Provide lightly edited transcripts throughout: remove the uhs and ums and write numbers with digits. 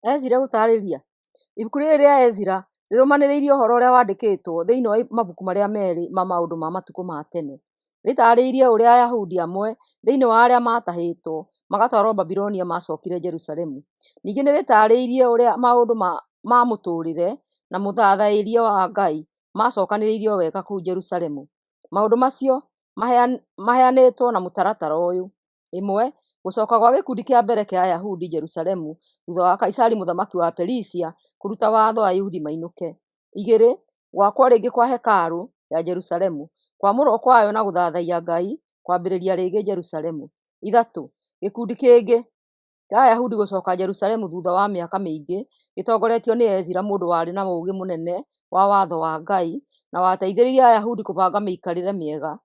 Ezira gũtaarĩria. Ibuku rĩrĩ rĩa Ezira rĩrũmanĩrĩirie ũhoro ũrĩa wandĩkĩtwo thĩinĩ wa mabuku marĩa meerĩ ma maũndũ ma matukũ ma tene. Rĩtaarĩirie ũrĩa Ayahudi amwe thĩinĩ wa arĩa maatahĩtwo magatwarwo Babuloni maacookire Jerusalemu. Ningĩ nĩrĩtaarĩirie ũrĩa maũndũ ma mũtũũrĩre na mũthathairie wa Ngai maacookanĩrĩirio wega kũu Jerusalemu. Maũndũ macio maheanĩtwo na mũtaratara ũyũ: 1. Gũcooka gwa gĩkundi kĩa mbere kĩa Ayahudi Jerusalemu thuutha wa Kaisari mũthamaki wa Perisia kũruta watho Ayahudi mainũke. 2. Gwakwo rĩngĩ kwa hekarũ ya Jerusalemu, kwamũrwo kwayo na gũthathaiya Ngai kwambĩrĩria rĩngĩ Jerusalemu. 3. Gĩkundi kĩngĩ kĩa Ayahudi gũcooka Jerusalemu thuutha wa mĩaka mĩingĩ, gĩtongoretio nĩ Ezira mũndũ warĩ na ũũgĩ mũnene wa Watho wa Ngai, na wateithirie Ayahudi kũbanga mĩikarĩre mĩega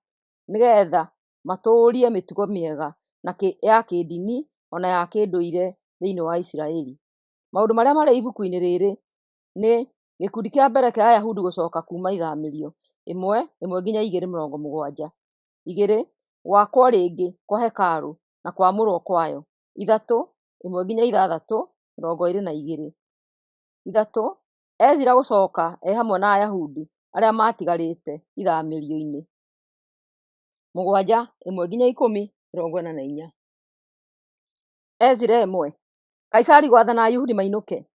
nĩgeetha matũũrie mĩtugo mĩega ya kĩndini o na ya kĩndũire thĩinĩ wa Isiraeli. Maũndũ marĩa marĩ ibuku-inĩ rĩrĩ nĩ: Gĩkundi kĩa mbere kĩa Ayahudi gũcooka kuuma ithamĩrio 1 1-2:70. 2. Gwakwo rĩngĩ kwa hekarũ na kwamũrwo kwayo 3 1-6:22. 3. Ezira gũcooka e hamwe na Ayahudi arĩa maatigarĩte ithamĩrio-inĩ 7 1-10:44. Ezira 1. Kaisari gwathana Ayahudi mainũke.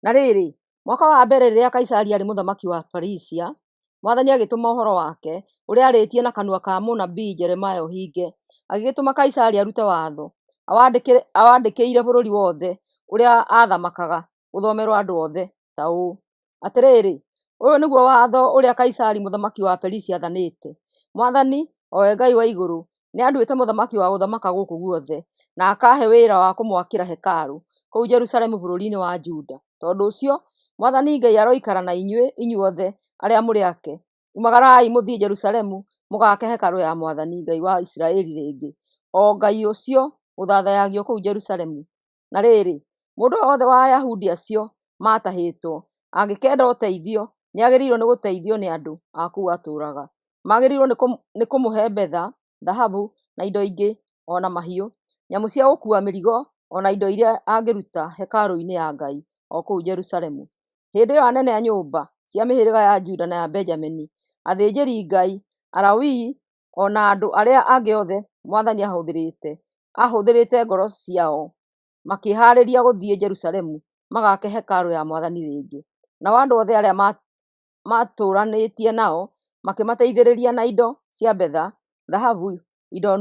Na rĩrĩ, mwaka wa mbere rĩrĩa Kaisari aarĩ mũthamaki wa Perisia, Mwathani agĩtũma ũhoro wake, ũrĩa aarĩtie na kanua ka mũnabii Jeremia ũhinge, agĩgĩtũma Kaisari arute watho, awandĩkĩire bũrũri wothe ũrĩa aathamakaga, ũthomerũo andũ othe, ta ũũ: Atĩrĩrĩ, ũyũ nĩguo watho ũrĩa Kaisari mũthamaki wa Perisia aathanĩte: Mwathani, o we Ngai wa igũrũ, nĩanduĩte mũthamaki wa gũthamaka gũkũ guothe, na aka'he wĩra wa kũmwakĩra hekarũ kũu Jerusalemu bũrũri-inĩ wa Juda. Tondũ ũcio Mwathani Ngai aroikara na inyuĩ inyuothe arĩa mũrĩ ake. Umagarai mũthiĩ Jerusalemu mũgaake hekarũ ya Mwathani Ngai wa Isiraeli rĩngĩ, o Ngai ũcio ũthathayagio kũu Jerusalemu. Na rĩrĩ, mũndũ o wothe wa Ayahudi acio maatahĩtwo angĩkenda ũteithio, nĩagĩrĩirwo nĩ gũteithio nĩ andũ a kũu aatũũraga. Magĩrĩirwo nĩ kũmũhe betha, thahabu, na indo ingĩ, o na mahiũ, nyamũ cia gũkuua mĩrigo, o na indo iria angĩruta hekarũ-inĩ ya Ngai o kũu Jerusalemu. Hĩndĩ ĩyo anene a nyũmba cia mĩhĩrĩga ya Juda na ya Benjamini, athĩnjĩri-Ngai, Alawii, o na andũ arĩa angĩ othe Mwathani aahũthĩrĩte ngoro ciao makĩĩhaarĩria gũthiĩ Jerusalemu magaake hekarũ ya Mwathani rĩngĩ. Nao andũ othe arĩa maatũũranĩtie nao makĩmateithĩrĩria na indo cia betha, thahabu, indo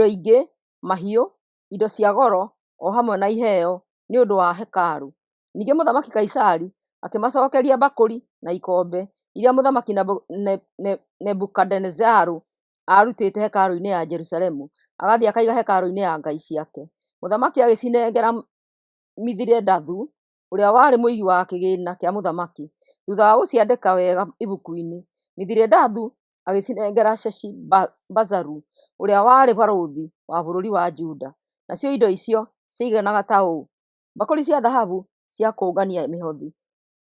ingĩ, mahiũ, indo cia goro, o hamwe na iheo nĩ ũndũ wa hekarũ. Ningĩ Mũthamaki Kaisari akĩmacookeria mbakũri na ikombe iria Mũthamaki Nebukadinezaru aarutĩte hekarũ-inĩ ya Jerusalemu agathiĩ akaiga hekarũ-inĩ ya ngai ciake. Mũthamaki agĩcinengera Mithiredathu, ũrĩa warĩ mũigi wa kĩgĩĩna kĩa mũthamaki. Thuutha wa gũciandĩka wega ibuku-inĩ, Mithiredathu agĩcinengera Sheshibazaru ũrĩa warĩ barũthi wa bũrũri wa Juda. Nacio indo icio ciaiganaga ta ũũ: mbakũri cia thahabu cia kũngania mĩhothi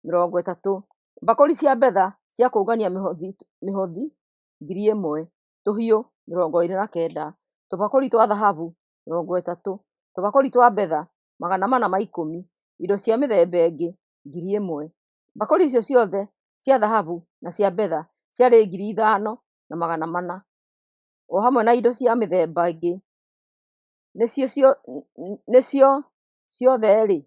30, mbakũri cia betha cia kũngania mĩhothi 1,000, tũhiũ 29, tũbakũri twa thahabu 30, tũbakũri twa betha 410, indo cia mĩthemba ĩngĩ 1,000. Mbakũri icio ciothe cia thahabu na cia betha ciarĩ 5,400, o hamwe na indo cia mĩthemba ĩngĩ, nacio ciothe-rĩ,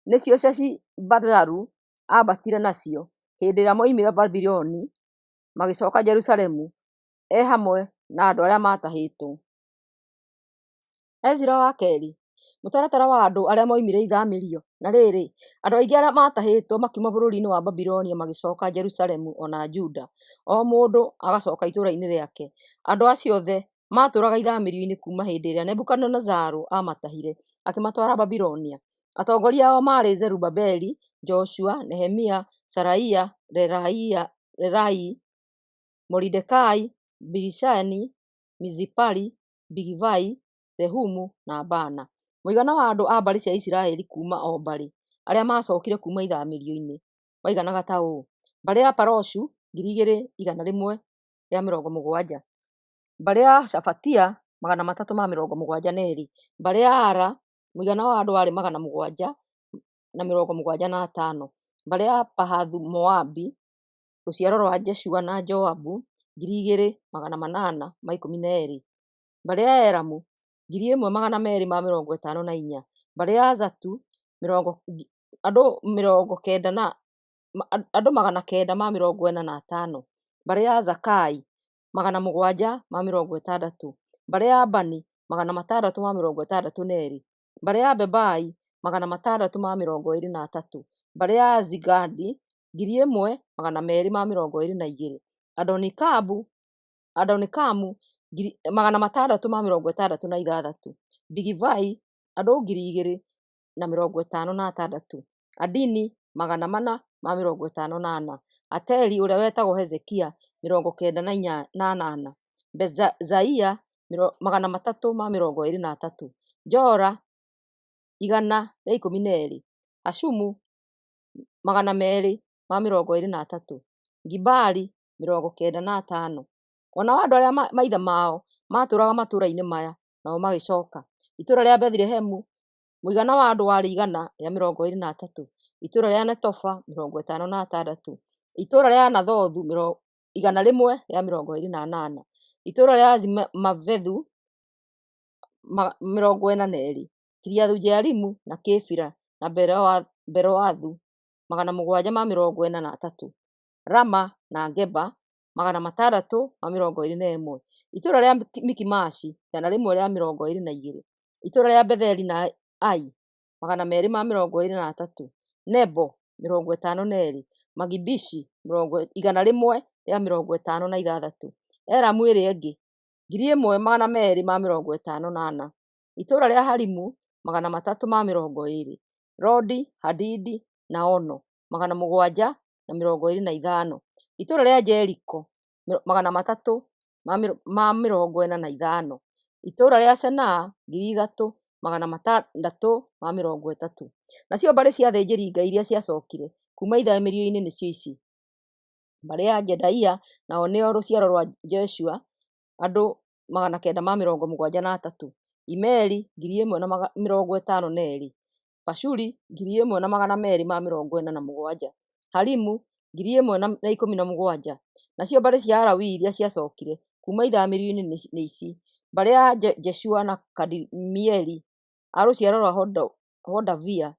nĩcio Sheshibazaru aambatire nacio hĩndĩ ĩrĩa moimire Babuloni magĩcooka Jerusalemu e hamwe na andũ arĩa maatahĩtwo. Ezira wa Keerĩ. Mũtaratara wa andũ arĩa moimire ithamĩrio. Na rĩrĩ, andũ aingĩ arĩa maatahĩtwo makiuma bũrũri wa Babuloni magĩcooka Jerusalemu o na Juda, o mũndũ agacooka itũũra-inĩ rĩake. Andũ acio othe maatũũraga ithamĩrio-inĩ kuuma hĩndĩ ĩrĩa Nebukadinezaru aamatahire akĩmatwara Babuloni. Atongoria ao maarĩ Zerubabeli, Joshua, Nehemia, Seraia, Reelaia, Moridekai, Bilishani, Mizipari, Bigivai, Rehumu, na Baana. Mũigana wa andũ a mbarĩ cia Isiraeli kuuma o mbarĩ arĩa maacookire kuuma ithamĩrio-inĩ waiganaga ta ũũ: mbarĩ ya Paroshu 2,170, mbarĩ ya Shefatia 372, mbarĩ ya Ara mũigana wa andũ warĩ 775. Mbarĩ ya Pahathu-Moabi rũciaro rwa Jeshua na Joabu, 2,812. Mbarĩ ya Elamu, 1,254. Mbarĩ ya Zatu, andũ 945. Mbarĩ ya Zakai, 760. Mbarĩ ya Bani, 662. Mbarĩ ya Bebai, 623. Mbarĩ ya Azigadi, 1,222. Adonikamu, 666. Bigivai, andũ 2,056. Adini, 454. Ateri ũrĩa wetagwo Hezekia, 98. Bezaia, 323. Jora, 112. Hashumu, 223. Gibari, 95. O nao andũ arĩa maithe mao maatũũraga matũũra-inĩ maya nao magĩcooka: Itũũra rĩa Bethilehemu mũigana wa andũ warĩ 123, itũũra rĩa Netofa 56, itũũra rĩa Anathothu 128, itũũra rĩa Azimavethu 42, Kiriathu-Jearimu, na Kefira, na Beerothu 743, Rama na Geba 621, itũũra rĩa Mikimashi 122, itũũra rĩa Betheli na Ai 223, Nebo 52, Magibishi 156, Elamu ĩrĩa ĩngĩ 1,254, itũũra rĩa Harimu 320, Lodi, Hadidi na Ono 725, itũũra rĩa Jeriko 345, itũũra rĩa Senaa 3,630. Nacio mbarĩ cia athĩnjĩri-Ngai iria ciacookire kuuma ithaamĩrio-inĩ nĩcio ici: mbarĩ ya Jedaia nao nĩo rũciaro rwa Jeshua, andũ 973. Imeri 1,052, Pashuri 1,247, Harimu 1,017. Nacio mbarĩ cia Alawii iria ciacookire kuuma ithaamĩrio-inĩ nĩ ici: mbarĩ ya Jeshua na Kadimieli a rũciaro rwa Hodavia,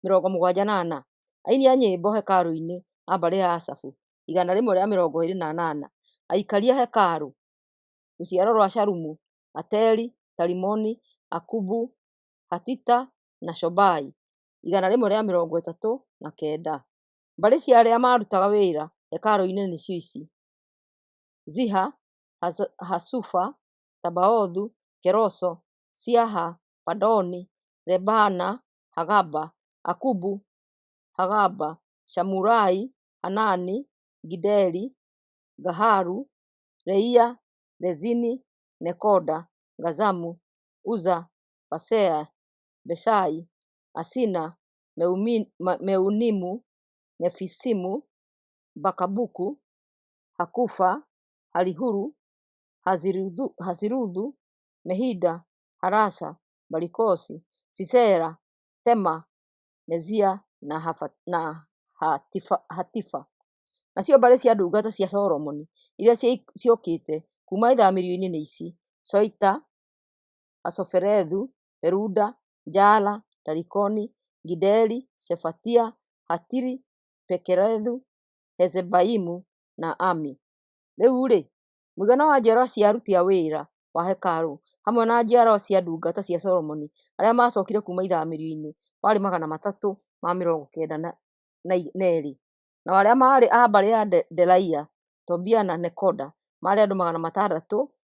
74. Aini a nyĩmbo hekarũ-inĩ a mbarĩ ya Asafu, 128. Aikaria a hekarũ: rũciaro rwa Shalumu, Ateri, Talimoni, Akubu, Hatita na Shobai, 139. Mbarĩ cia arĩa maarutaga wĩra hekarũ-inĩ nĩcio ici: Ziha, Hasufa, Tabaothu, Keroso, Siaha, Padoni, Lebana, Hagaba, Akubu, Hagaba, Shamulai, Hanani, Gideli, Gaharu, Reia, Rezini, Nekoda, Gazamu, Uza, Pasea, Beshai, Asina, Meunimu, Nefisimu, Bakabuku, Hakufa, Harihuru, Haziruthu, Mehida, Harasha, Barikosi, Sisera, Tema, Nezia na Hatifa. Nacio mbarĩ cia ndungata cia Solomoni iria ciokĩte kuuma ithaamĩrio-inĩ nĩ ici: Soita, Hasoferethu, Peruda, Jaala, Darikoni, Gideli, Shefatia, Hatili, Pokerethu-Hazebaimu, na Ami. Rĩu-rĩ, mũigana wa njiarwa cia aruti a wĩra wa hekarũ, hamwe na njiarwa cia ndungata cia Solomoni arĩa maacookire kuuma ithaamĩrio-inĩ, warĩ 392. Nao arĩa maarĩ a mbarĩ ya Delaia, Tobia na Nekoda maarĩ andũ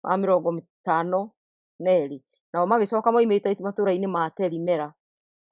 652. Nao magĩcooka moimĩte matũũra-inĩ ma Teli-Mela,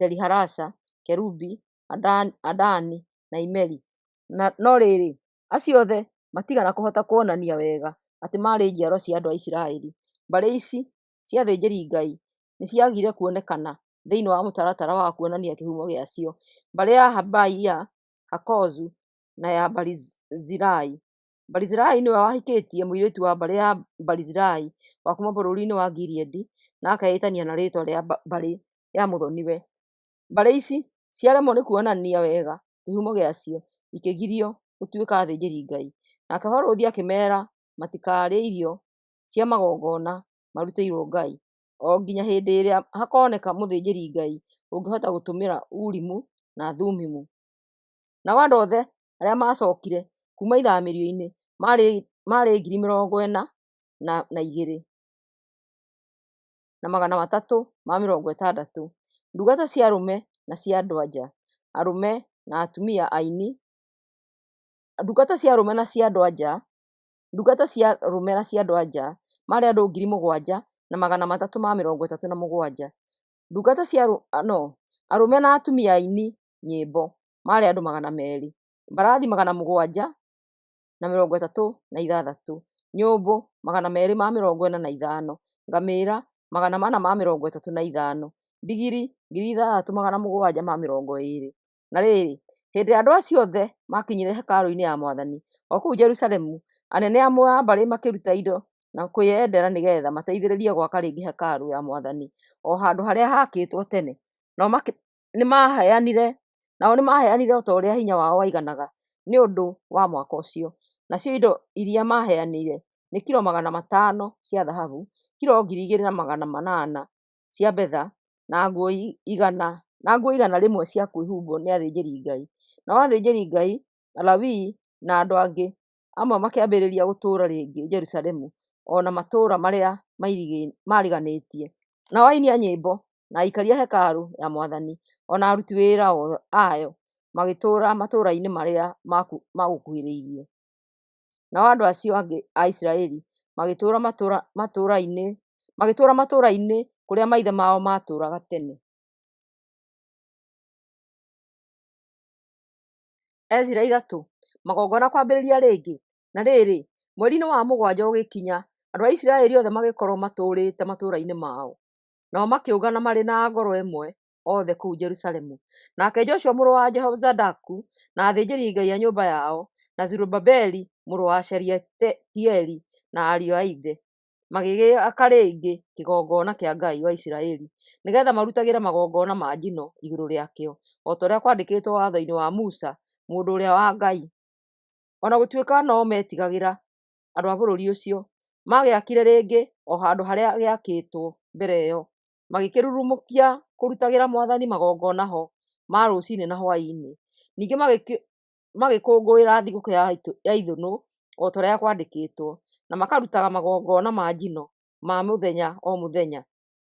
Teli-Halasha, Kerubi, Adani na Imeri. No rĩrĩ, acio othe matiigana kũhota kuonania wega atĩ maarĩ njiaro cia andũ a Isiraeli. Mbarĩ ici cia athĩnjĩri-Ngai nĩciagire kuonekana thĩinĩ wa mũtaratara wa kuonania kĩhumo gĩacio: mbarĩ ya Habaia, Hakozu, na ya Barizilai. Barizilai nĩwe wahikĩtie mũirĩtu wa mbarĩ ya Barizilai wa kuuma bũrũri-inĩ wa Gileadi, na akeĩtania na rĩtwa rĩa mbarĩ ya mũthoniwe. Mbarĩ ici ciaremwo nĩ kuonania wega kĩhumo gĩacio, ikĩgirio gũtuĩka athĩnjĩri-Ngai. Nake barũthi akĩmeera matikarĩe irio cia magongona marutĩirwo Ngai, o nginya hĩndĩ ĩrĩa hakoneka mũthĩnjĩri-Ngai ũngĩhota gũtũmĩra Urimu na Thumimu. Nao andũ othe arĩa maacookire kuuma ithaamĩrio-inĩ maarĩ 42,360, ndungata cia arũme na cia andũ-a-nja, arũme na atumia aini, ndungata cia arũme na cia andũ-a-nja, ndungata cia arũme na cia andũ-a-nja maarĩ andũ 7,337, ndungata cia no, arũme na atumia aini nyĩmbo maarĩ andũ 200, mbarathi 736, nyũmbũ 245, ngamĩĩra 435, ndigiri 6,720. Na rĩrĩ, hĩndĩ ĩrĩa andũ acio othe maakinyire hekarũ-inĩ ya Mwathani o kũu Jerusalemu, anene amwe a mbarĩ makĩruta indo na kwĩyendera nĩgeetha mateithĩrĩrie gwaka rĩngĩ hekarũ ya Mwathani o handũ harĩa haakĩtwo tene. Nao nĩmaheanire o ta ũrĩa hinya wao waiganaga nĩ ũndũ wa mwako ũcio. Nacio indo iria maaheanire nĩ kilo 500 cia thahabu, kilo 2,800 cia betha, na nguo 100 cia kwĩhumbwo nĩ athĩnjĩri-Ngai. Nao athĩnjĩri-Ngai, Alawii na andũ angĩ amwe makĩambĩrĩria gũtũũra rĩngĩ Jerusalemu o na matũũra marĩa maariganĩtie. Nao aini a nyĩmbo, na aikaria a hekarũ ya Mwathani, o na aruti wĩra ayo magĩtũũra matũũra-inĩ marĩa maagũkuhĩrĩirie. Nao andũ acio angĩ a Isiraeli magĩtũũra matũũra-inĩ kũrĩa maithe mao maatũũraga tene. Ezira 3. Magongona Kwambĩrĩria Rĩngĩ Na rĩrĩ, mweri-inĩ wa mũgwanja ũgĩkinya, andũ a Isiraeli othe magĩkorwo matũũrĩte matũũra-inĩ mao. Nao makĩũngana marĩ na ngoro ĩmwe othe kũu Jerusalemu. Nake Joshua mũrũ wa Jehozadaku, na athĩnjĩri-Ngai a nyũmba yao, na Zerubabeli mũrũ wa Shealitieli na ariũ a ithe, magĩgĩaka rĩngĩ kĩgongona kĩa Ngai wa Isiraeli, nĩgeetha marutagĩre magongona ma njino igũrũ rĩakĩo, o ta ũrĩa kwandĩkĩtwo watho-inĩ wa Musa mũndũ ũrĩa wa Ngai. O na gũtuĩka no meetigagĩra andũ a bũrũri ũcio, maagĩakire rĩngĩ o handũ harĩa gĩakĩtwo mbere ĩyo, magĩkĩrurumũkia kũrutagĩra Mwathani magongona ho ma rũciinĩ na hwaĩ-inĩ. Ningĩ magĩkũngũĩra Thigũkũ ya Ithũnũ o ta ũrĩa kwandĩkĩtwo, na makarutaga magongona ma njino ma mũthenya o mũthenya.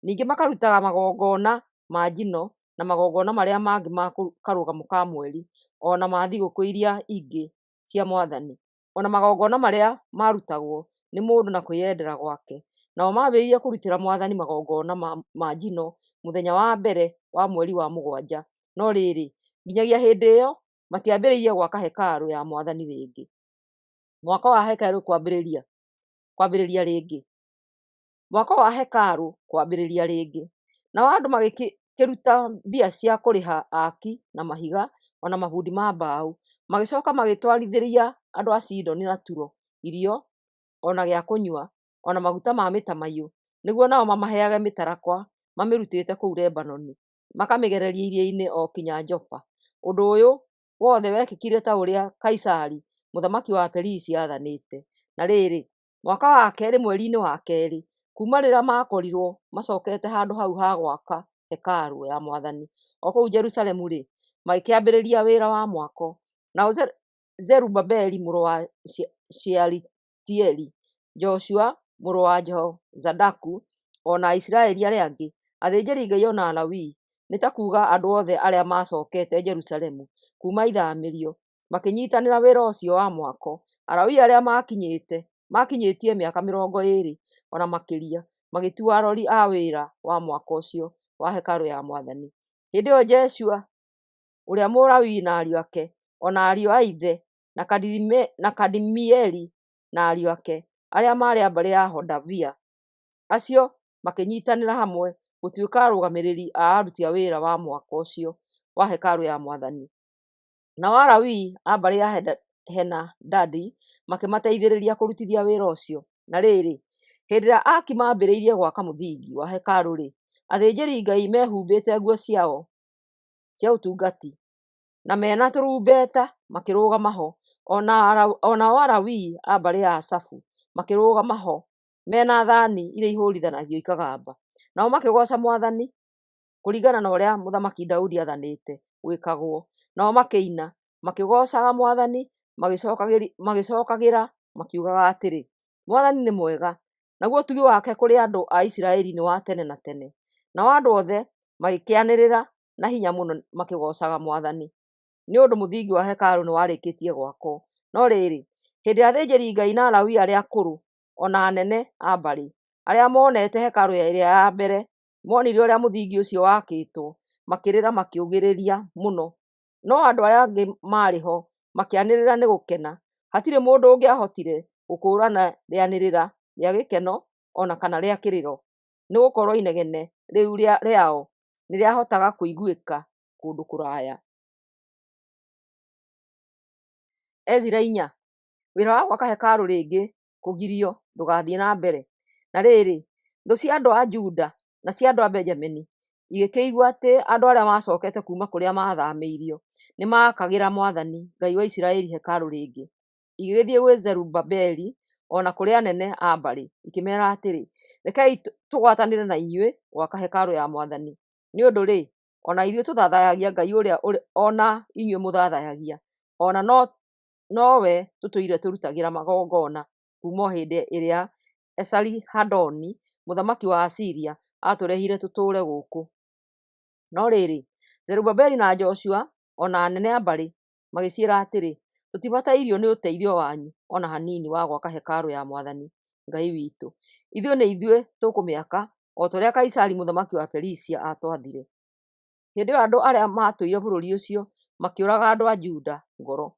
Ningĩ makarutaga magongona ma njino na magongona marĩa mangĩ ma Karũgamo ka Mweri, o na ma thigũkũ iria ingĩ cia Mwathani, o na magongona marĩa maarutagwo nĩ mũndũ na kwĩyendera gwake. Nao maambĩrĩirie kũrutĩra Mwathani magongona ma njino mũthenya wa mbere wa mweri wa mũgwanja, no rĩrĩ, nginyagia hĩndĩ ĩyo matiambĩrĩirie gwaka hekarũ ya Mwathani rĩngĩ. Mwako wa hekarũ kwambĩrĩria rĩngĩ. Mwako wa hekarũ kwambĩrĩria rĩngĩ. Nao andũ magĩkĩruta mbia cia kũrĩha aaki na mahiga o na mabundi ma mbaũ. Magĩcooka magĩtwarithĩria andũ a Sidoni na Turo irio, o na gĩa kũnyua, o na maguta ma mĩtamaiyũ, nĩguo nao mamaheage mĩtarakwa mamĩrutĩte kũu Lebanoni, makamĩgererie iria-inĩ o kinya Jopa. Ũndũ ũyũ wothe wekĩkire ta ũrĩa Kaisari mũthamaki wa Perisia aathanĩte. Na rĩrĩ, mwaka wa keerĩ, mweri-inĩ wa keerĩ, kuuma rĩrĩa maakorirwo macookete handũ hau ha gwaka hekarũ ya Mwathani o kũu Jerusalemu-rĩ, magĩkĩambĩrĩria wĩra wa mwako. Nao Zerubabeli mũrũ wa Shealitieli, Joshua mũrũ wa Jehozadaku, o na Aisiraeli arĩa angĩ, athĩnjĩri-Ngai o na Alawii, nĩ ta kuuga andũ othe arĩa maacookete Jerusalemu kuuma ithaamĩrio, makĩnyiitanĩra wĩra ũcio wa mwako. Alawii arĩa maakinyĩtie mĩaka 20 o na makĩria magĩtuo arori a wĩra wa mwako ũcio wa hekarũ ya Mwathani. Hĩndĩ ĩyo Jeshua ũrĩa Mũlawii na ariũ ake, o na ariũ a ithe, na Kadimieli na ariũ ake, arĩa maarĩ a mbarĩ ya Hodavia, acio makĩnyiitanĩra hamwe gũtuĩka arũgamĩrĩri a aruti a wĩra wa mwako ũcio wa hekarũ ya Mwathani. Nao Alawii a mbarĩ ya Henadadi makĩmateithĩrĩria kũrutithia wĩra ũcio. Na rĩrĩ, Hĩndĩ ĩrĩa aaki maambĩrĩirie gwaka mũthingi wa hekarũ-rĩ, athĩnjĩri-Ngai mehumbĩte nguo ciao cia ũtungati, na me na tũrumbeta makĩrũgama ho, o nao Alawii a mbarĩ ya Asafu makĩrũgama ho me na thaani iria ihũũrithanagio ikagamba. Nao makĩgooca mwathani kũringana na ũrĩa mũthamaki Daudi aathanĩte gwĩkagwo. Nao makĩina, makĩgoocaga mwathani magĩcookagĩra makiugaga atĩrĩ, mwathani nĩ mwega, naguo ũtugi wake kũrĩ andũ a Isiraeli nĩ wa tene na tene. Nao andũ othe magĩkĩanĩrĩra na hinya mũno makĩgoocaga mwathani, nĩ ũndũ mũthingi wa hekarũ nĩwarĩkĩtie gwakwo. No rĩrĩ, hĩndĩ ĩrĩa athĩnjĩri-Ngai na Alawii arĩa akũrũ, o na anene a mbarĩ, arĩa moonete hekarũ ĩrĩa ya mbere, moonire ũrĩa mũthingi ũcio waakĩtwo, makĩrĩra makiugĩrĩria mũno. No andũ arĩa angĩ maarĩ ho makĩanĩrĩra nĩ gũkena. Hatirĩ mũndũ ũngĩahotire gũkũũrana rĩanĩrĩra rĩa gĩkeno o na kana rĩa kĩrĩro, nĩ gũkorũo inegene rĩu rĩao nĩrĩahotaga kũiguĩka kũndũ kũraya. Ezira 4. Wĩra wa Gwaka Hekarũ Rĩngĩ Kũgirio Ndũgathiĩ na Mbere Na rĩrĩ, thũ cia andũ a Juda na cia andũ a Benjamini igĩkĩigua atĩ andũ arĩa maacookete kuuma kũrĩa maathaamĩirio nĩmaakagĩra mwathani, Ngai wa Isiraeli hekarũ rĩngĩ, igĩgĩthiĩ gwĩ Zerubabeli o na kũrĩ anene a mbarĩ, ikĩmeera atĩrĩ, Rekei tũgwatanĩre na inyuĩ gwaka hekarũ ya mwathani, nĩ ũndũ-rĩ, o na ithuĩ tũthathaiyagia Ngai ũrĩa o na inyuĩ mũthathayagia, o na nowe tũtũire tũrutagĩra magongona kuuma o hĩndĩ ĩrĩa Esari-Hadoni mũthamaki wa Asiria aatũrehire tũtũũre gũkũ. No rĩrĩ, Zerubabeli na Joshua o na anene a mbarĩ magĩciĩra atĩrĩ, Tũtibatairio nĩ ũteithio wanyu o na hanini wa gwaka hekarũ ya mwathani Ngai witũ. Ithuĩ nĩ ithuĩ tũkũmĩaka o ta ũrĩa Kaisari mũthamaki wa Perisia aatwathire. Hĩndĩ ĩyo andũ arĩa maatũire bũrũri ũcio makĩũraga andũ a Juda ngoro,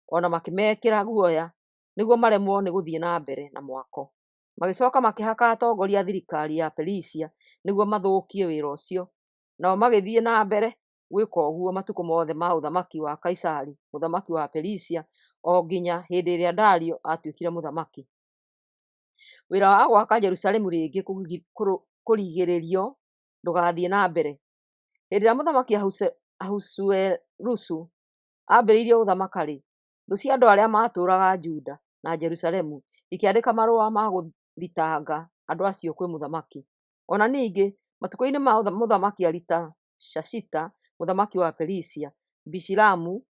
o na makĩmekĩra guoya nĩguo maremwo nĩ gũthiĩ na mbere na mwako. Magĩcoka makĩhaka atongoria a thirikari ya Perisia nĩguo mathũkie wĩra ũcio, nao magĩthiĩ na mbere gwĩka ũguo matukũ mothe ma ũthamaki wa Kaisari mũthamaki wa Perisia o nginya hĩndĩ ĩrĩa Dario aatuĩkire mũthamaki. Wĩra wa gwaka Jerusalemu rĩngĩ kũrigĩrĩrio ndũgathiĩ na mbere. Hĩndĩ ĩrĩa Mũthamaki Ahasuerusu aambĩrĩirie gũthamaka-rĩ, thũ cia andũ arĩa maatũũraga Juda na Jerusalemu ikĩandĩka marũa ma gũthitanga andũ acio kwĩ mũthamaki. O na ningĩ matukũ-inĩ ma Mũthamaki Aritashashita mũthamaki wa Perisia, Bishilamu,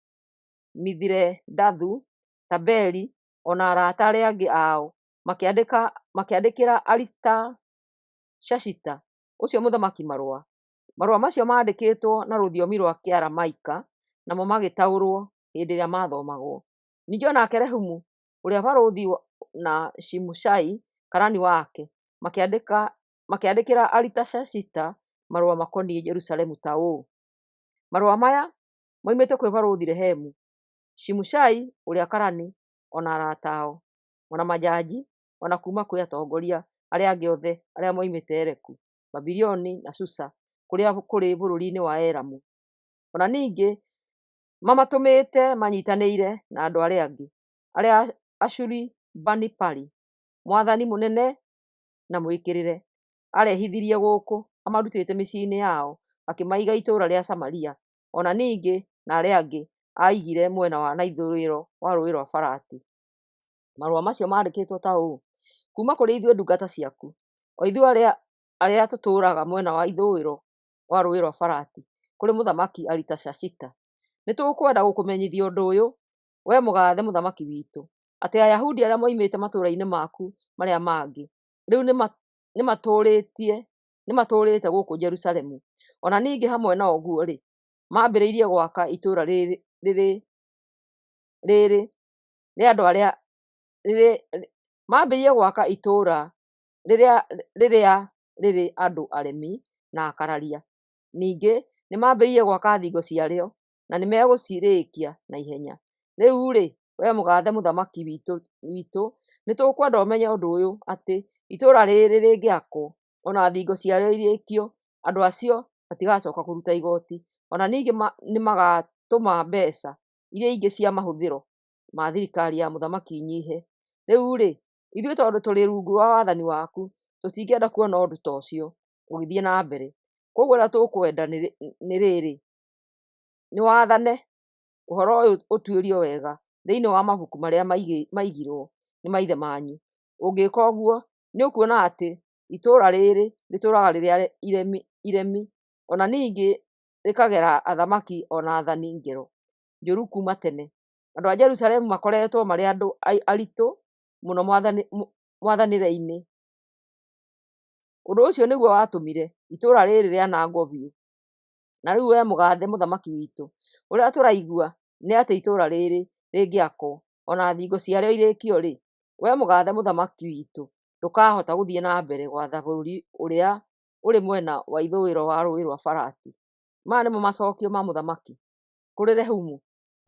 Mithiredathu, Tabeli, o na arata arĩa angĩ ao makĩandĩkĩra Aritashashita ũcio mũthamaki marũa. Marũa macio maandĩkĩtwo na rũthiomi rwa Kĩaramaika, namo magĩtaũrwo hĩndĩ ĩrĩa maathomagwo. Ningĩ o nake Rehumu ũrĩa barũthi na Shimushai karani wake makĩandĩkĩra Aritashashita marũa makoniĩ Jerusalemu ta ũũ: Marũa maya moimĩte kwĩ Barũthi Rehemu, Shimushai ũrĩa karani, o na arata ao, o na manjanji, o na kuuma kwĩ atongoria arĩa angĩ othe arĩa moimĩte Ereku, Babuloni, na Susa kũrĩa kũrĩ bũrũri-inĩ wa Elamu. O na ningĩ mamatũmĩte manyitanĩire na andũ arĩa angĩ, arĩa Ashuribanipali, mwathani mũnene na mwĩkĩrĩre, aarehithirie gũkũ, amarutĩte mĩciĩ-inĩ yao akĩmaiga itũũra rĩa Samaria, o na ningĩ na arĩa angĩ aaigire mwena wa na ithũĩro wa Rũũĩ rwa Farati. Marũa macio maandĩkĩtwo ta ũũ: Kuuma kũrĩ ithuĩ ndungata ciaku, o ithuĩ arĩa tũtũũraga mwena wa ithũĩro wa Rũũĩ rwa Farati, kũrĩ Mũthamaki Aritashashita: Nĩtũkwenda gũkũmenyithia ũndũ ũyũ, wee mũgaathe mũthamaki witũ, atĩ Ayahudi arĩa moimĩte matũũra-inĩ maku marĩa mangĩ rĩu nĩmatũũrĩte gũkũ Jerusalemu. O na ningĩ hamwe na ũguo-rĩ, maambĩrĩirie gwaka itũũra rĩrĩ rĩa andũ arĩa maambĩrĩirie gwaka itũũra rĩrĩa rĩrĩ andũ aremi na akararia. Ningĩ nĩmambĩrĩirie gwaka thingo ciarĩo, na nĩmegũcirĩkia na ihenya. Rĩu-rĩ, wee mũgaathe mũthamaki witũ, nĩtũkwenda ũmenye ũndũ ũyũ, atĩ itũũra rĩrĩ rĩngĩakwo, o na thingo ciarĩo irĩkio, andũ acio matigacooka kũruta igooti, o na ningĩ nĩmagatũma mbeeca iria ingĩ cia mahũthĩro ma thirikari ya mũthamaki inyiihe. Rĩu-rĩ, Ithuĩ tondũ tũrĩ rungu rwa wathani waku, tũtingĩenda kuona ũndũ ta ũcio ũgĩthiĩ na mbere. Kwoguo ũrĩa tũkwenda nĩ rĩrĩ, nĩ wathane ũhoro ũyũ ũtuĩrio wega thĩinĩ wa mabuku marĩa maigirũo nĩ maithe manyu. Ũngĩka ũguo, nĩũkuona atĩ itũũra rĩrĩ rĩtũũraga rĩrĩ iremi, o na ningĩ rĩkagera athamaki o na aathani ngero njũru kuuma tene. Andũ a Jerusalemu makoretwo marĩ andũ aritũ mũno mwathanĩre-inĩ. Ũndũ ũcio nĩguo watũmire itũũra rĩrĩ rĩanangwo biũ. Na rĩu wee mũgathe mũthamaki witũ, ũrĩa tũraigua nĩ atĩ itũũra rĩrĩ rĩngĩakwo, o na thingo ciarĩo irĩkio-rĩ, wee mũgathe mũthamaki witũ ndũkahota gũthiĩ na mbere gwatha bũrũri ũrĩa ũrĩ mwena wa ithũĩro wa Rũũĩ rwa Farati. Maya nĩmo macokio ma mũthamaki kũrĩ Rehumu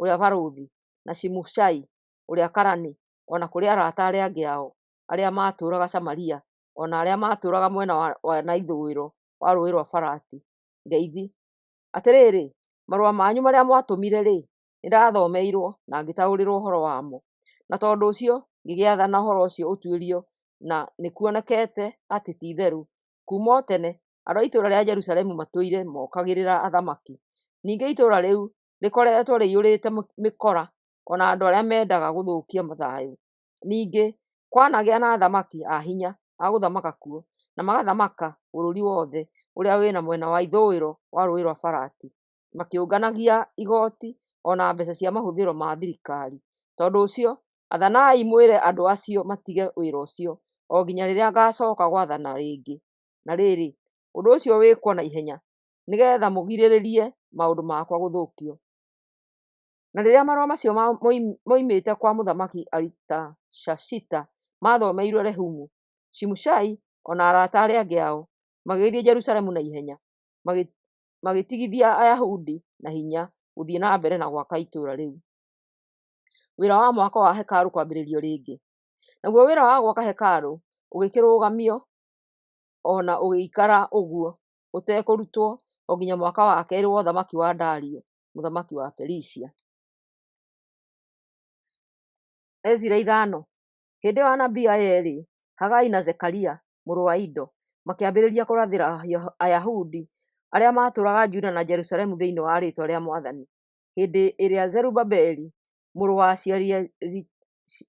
ũrĩa barũthi, na Shimushai ũrĩa karani, o na kũrĩ arata arĩa angĩ ao arĩa maatũũraga Samaria, o na arĩa maatũũraga mwena wa na ithũĩro wa Rũũĩ rwa Farati. Ngeithi. Atĩrĩrĩ, marũa manyu marĩa mwatũmire-rĩ, nĩndathomeirwo na ngĩtaũrĩrwo ũhoro wamo. Na tondũ ũcio ngĩgĩathana ũhoro ũcio ũtuĩrio, na nĩkuonekete atĩ ti-itherũ kuuma o tene andũ a itũũra rĩa Jerusalemu matũire mokagĩrĩra athamaki. Ningĩ itũũra rĩu rĩkoretwo rĩiyũrĩte mĩkora o na andũ arĩa mendaga gũthũkia thayũ. Ningĩ kwanagĩa na athamaki a hinya a gũthamaka kuo, na magathamaka bũrũri wothe ũrĩa wĩ na mwena wa ithũĩro wa Rũũĩ rwa Farati, makĩũnganagia igoti o na mbeca cia mahũthĩro ma thirikari. Tondũ ũcio, athanai mwĩre andũ acio matige wĩra ũcio, o nginya rĩrĩa ngacoka gwathana rĩngĩ. Na rĩrĩ, ũndũ ũcio wĩkwo na ihenya, nĩ getha mũgirĩrĩrie maũndũ makwa gũthũkio. Na rĩrĩa marũa macio moimĩte kwa mũthamaki Aritashashita maathomeirwo Rehumu, Shimushai o na arata arĩa angĩ ao magĩgĩthiĩ Jerusalemu na ihenya, magĩtigithia Ayahudi na hinya gũthiĩ na mbere na gwaka itũũra rĩu. Wĩra wa mwako wa hekarũ kwambĩrĩrio rĩngĩ. Naguo wĩra wa gwaka hekarũ ũgĩkĩrũgamio o na ũgĩikara ũguo ũtekũrutwo o nginya mwaka wa kerĩ wa ũthamaki wa Dario mũthamaki wa Perisia. Ezira 5. Hĩndĩ ĩyo anabii aya eerĩ, Hagai na Zekaria mũrũ wa Ido, makĩambĩrĩria kũrathĩra Ayahudi arĩa maatũũraga Juda na Jerusalemu thĩinĩ wa rĩĩtwa rĩa Mwathani, hĩndĩ ĩrĩa Zerubabeli mũrũ wa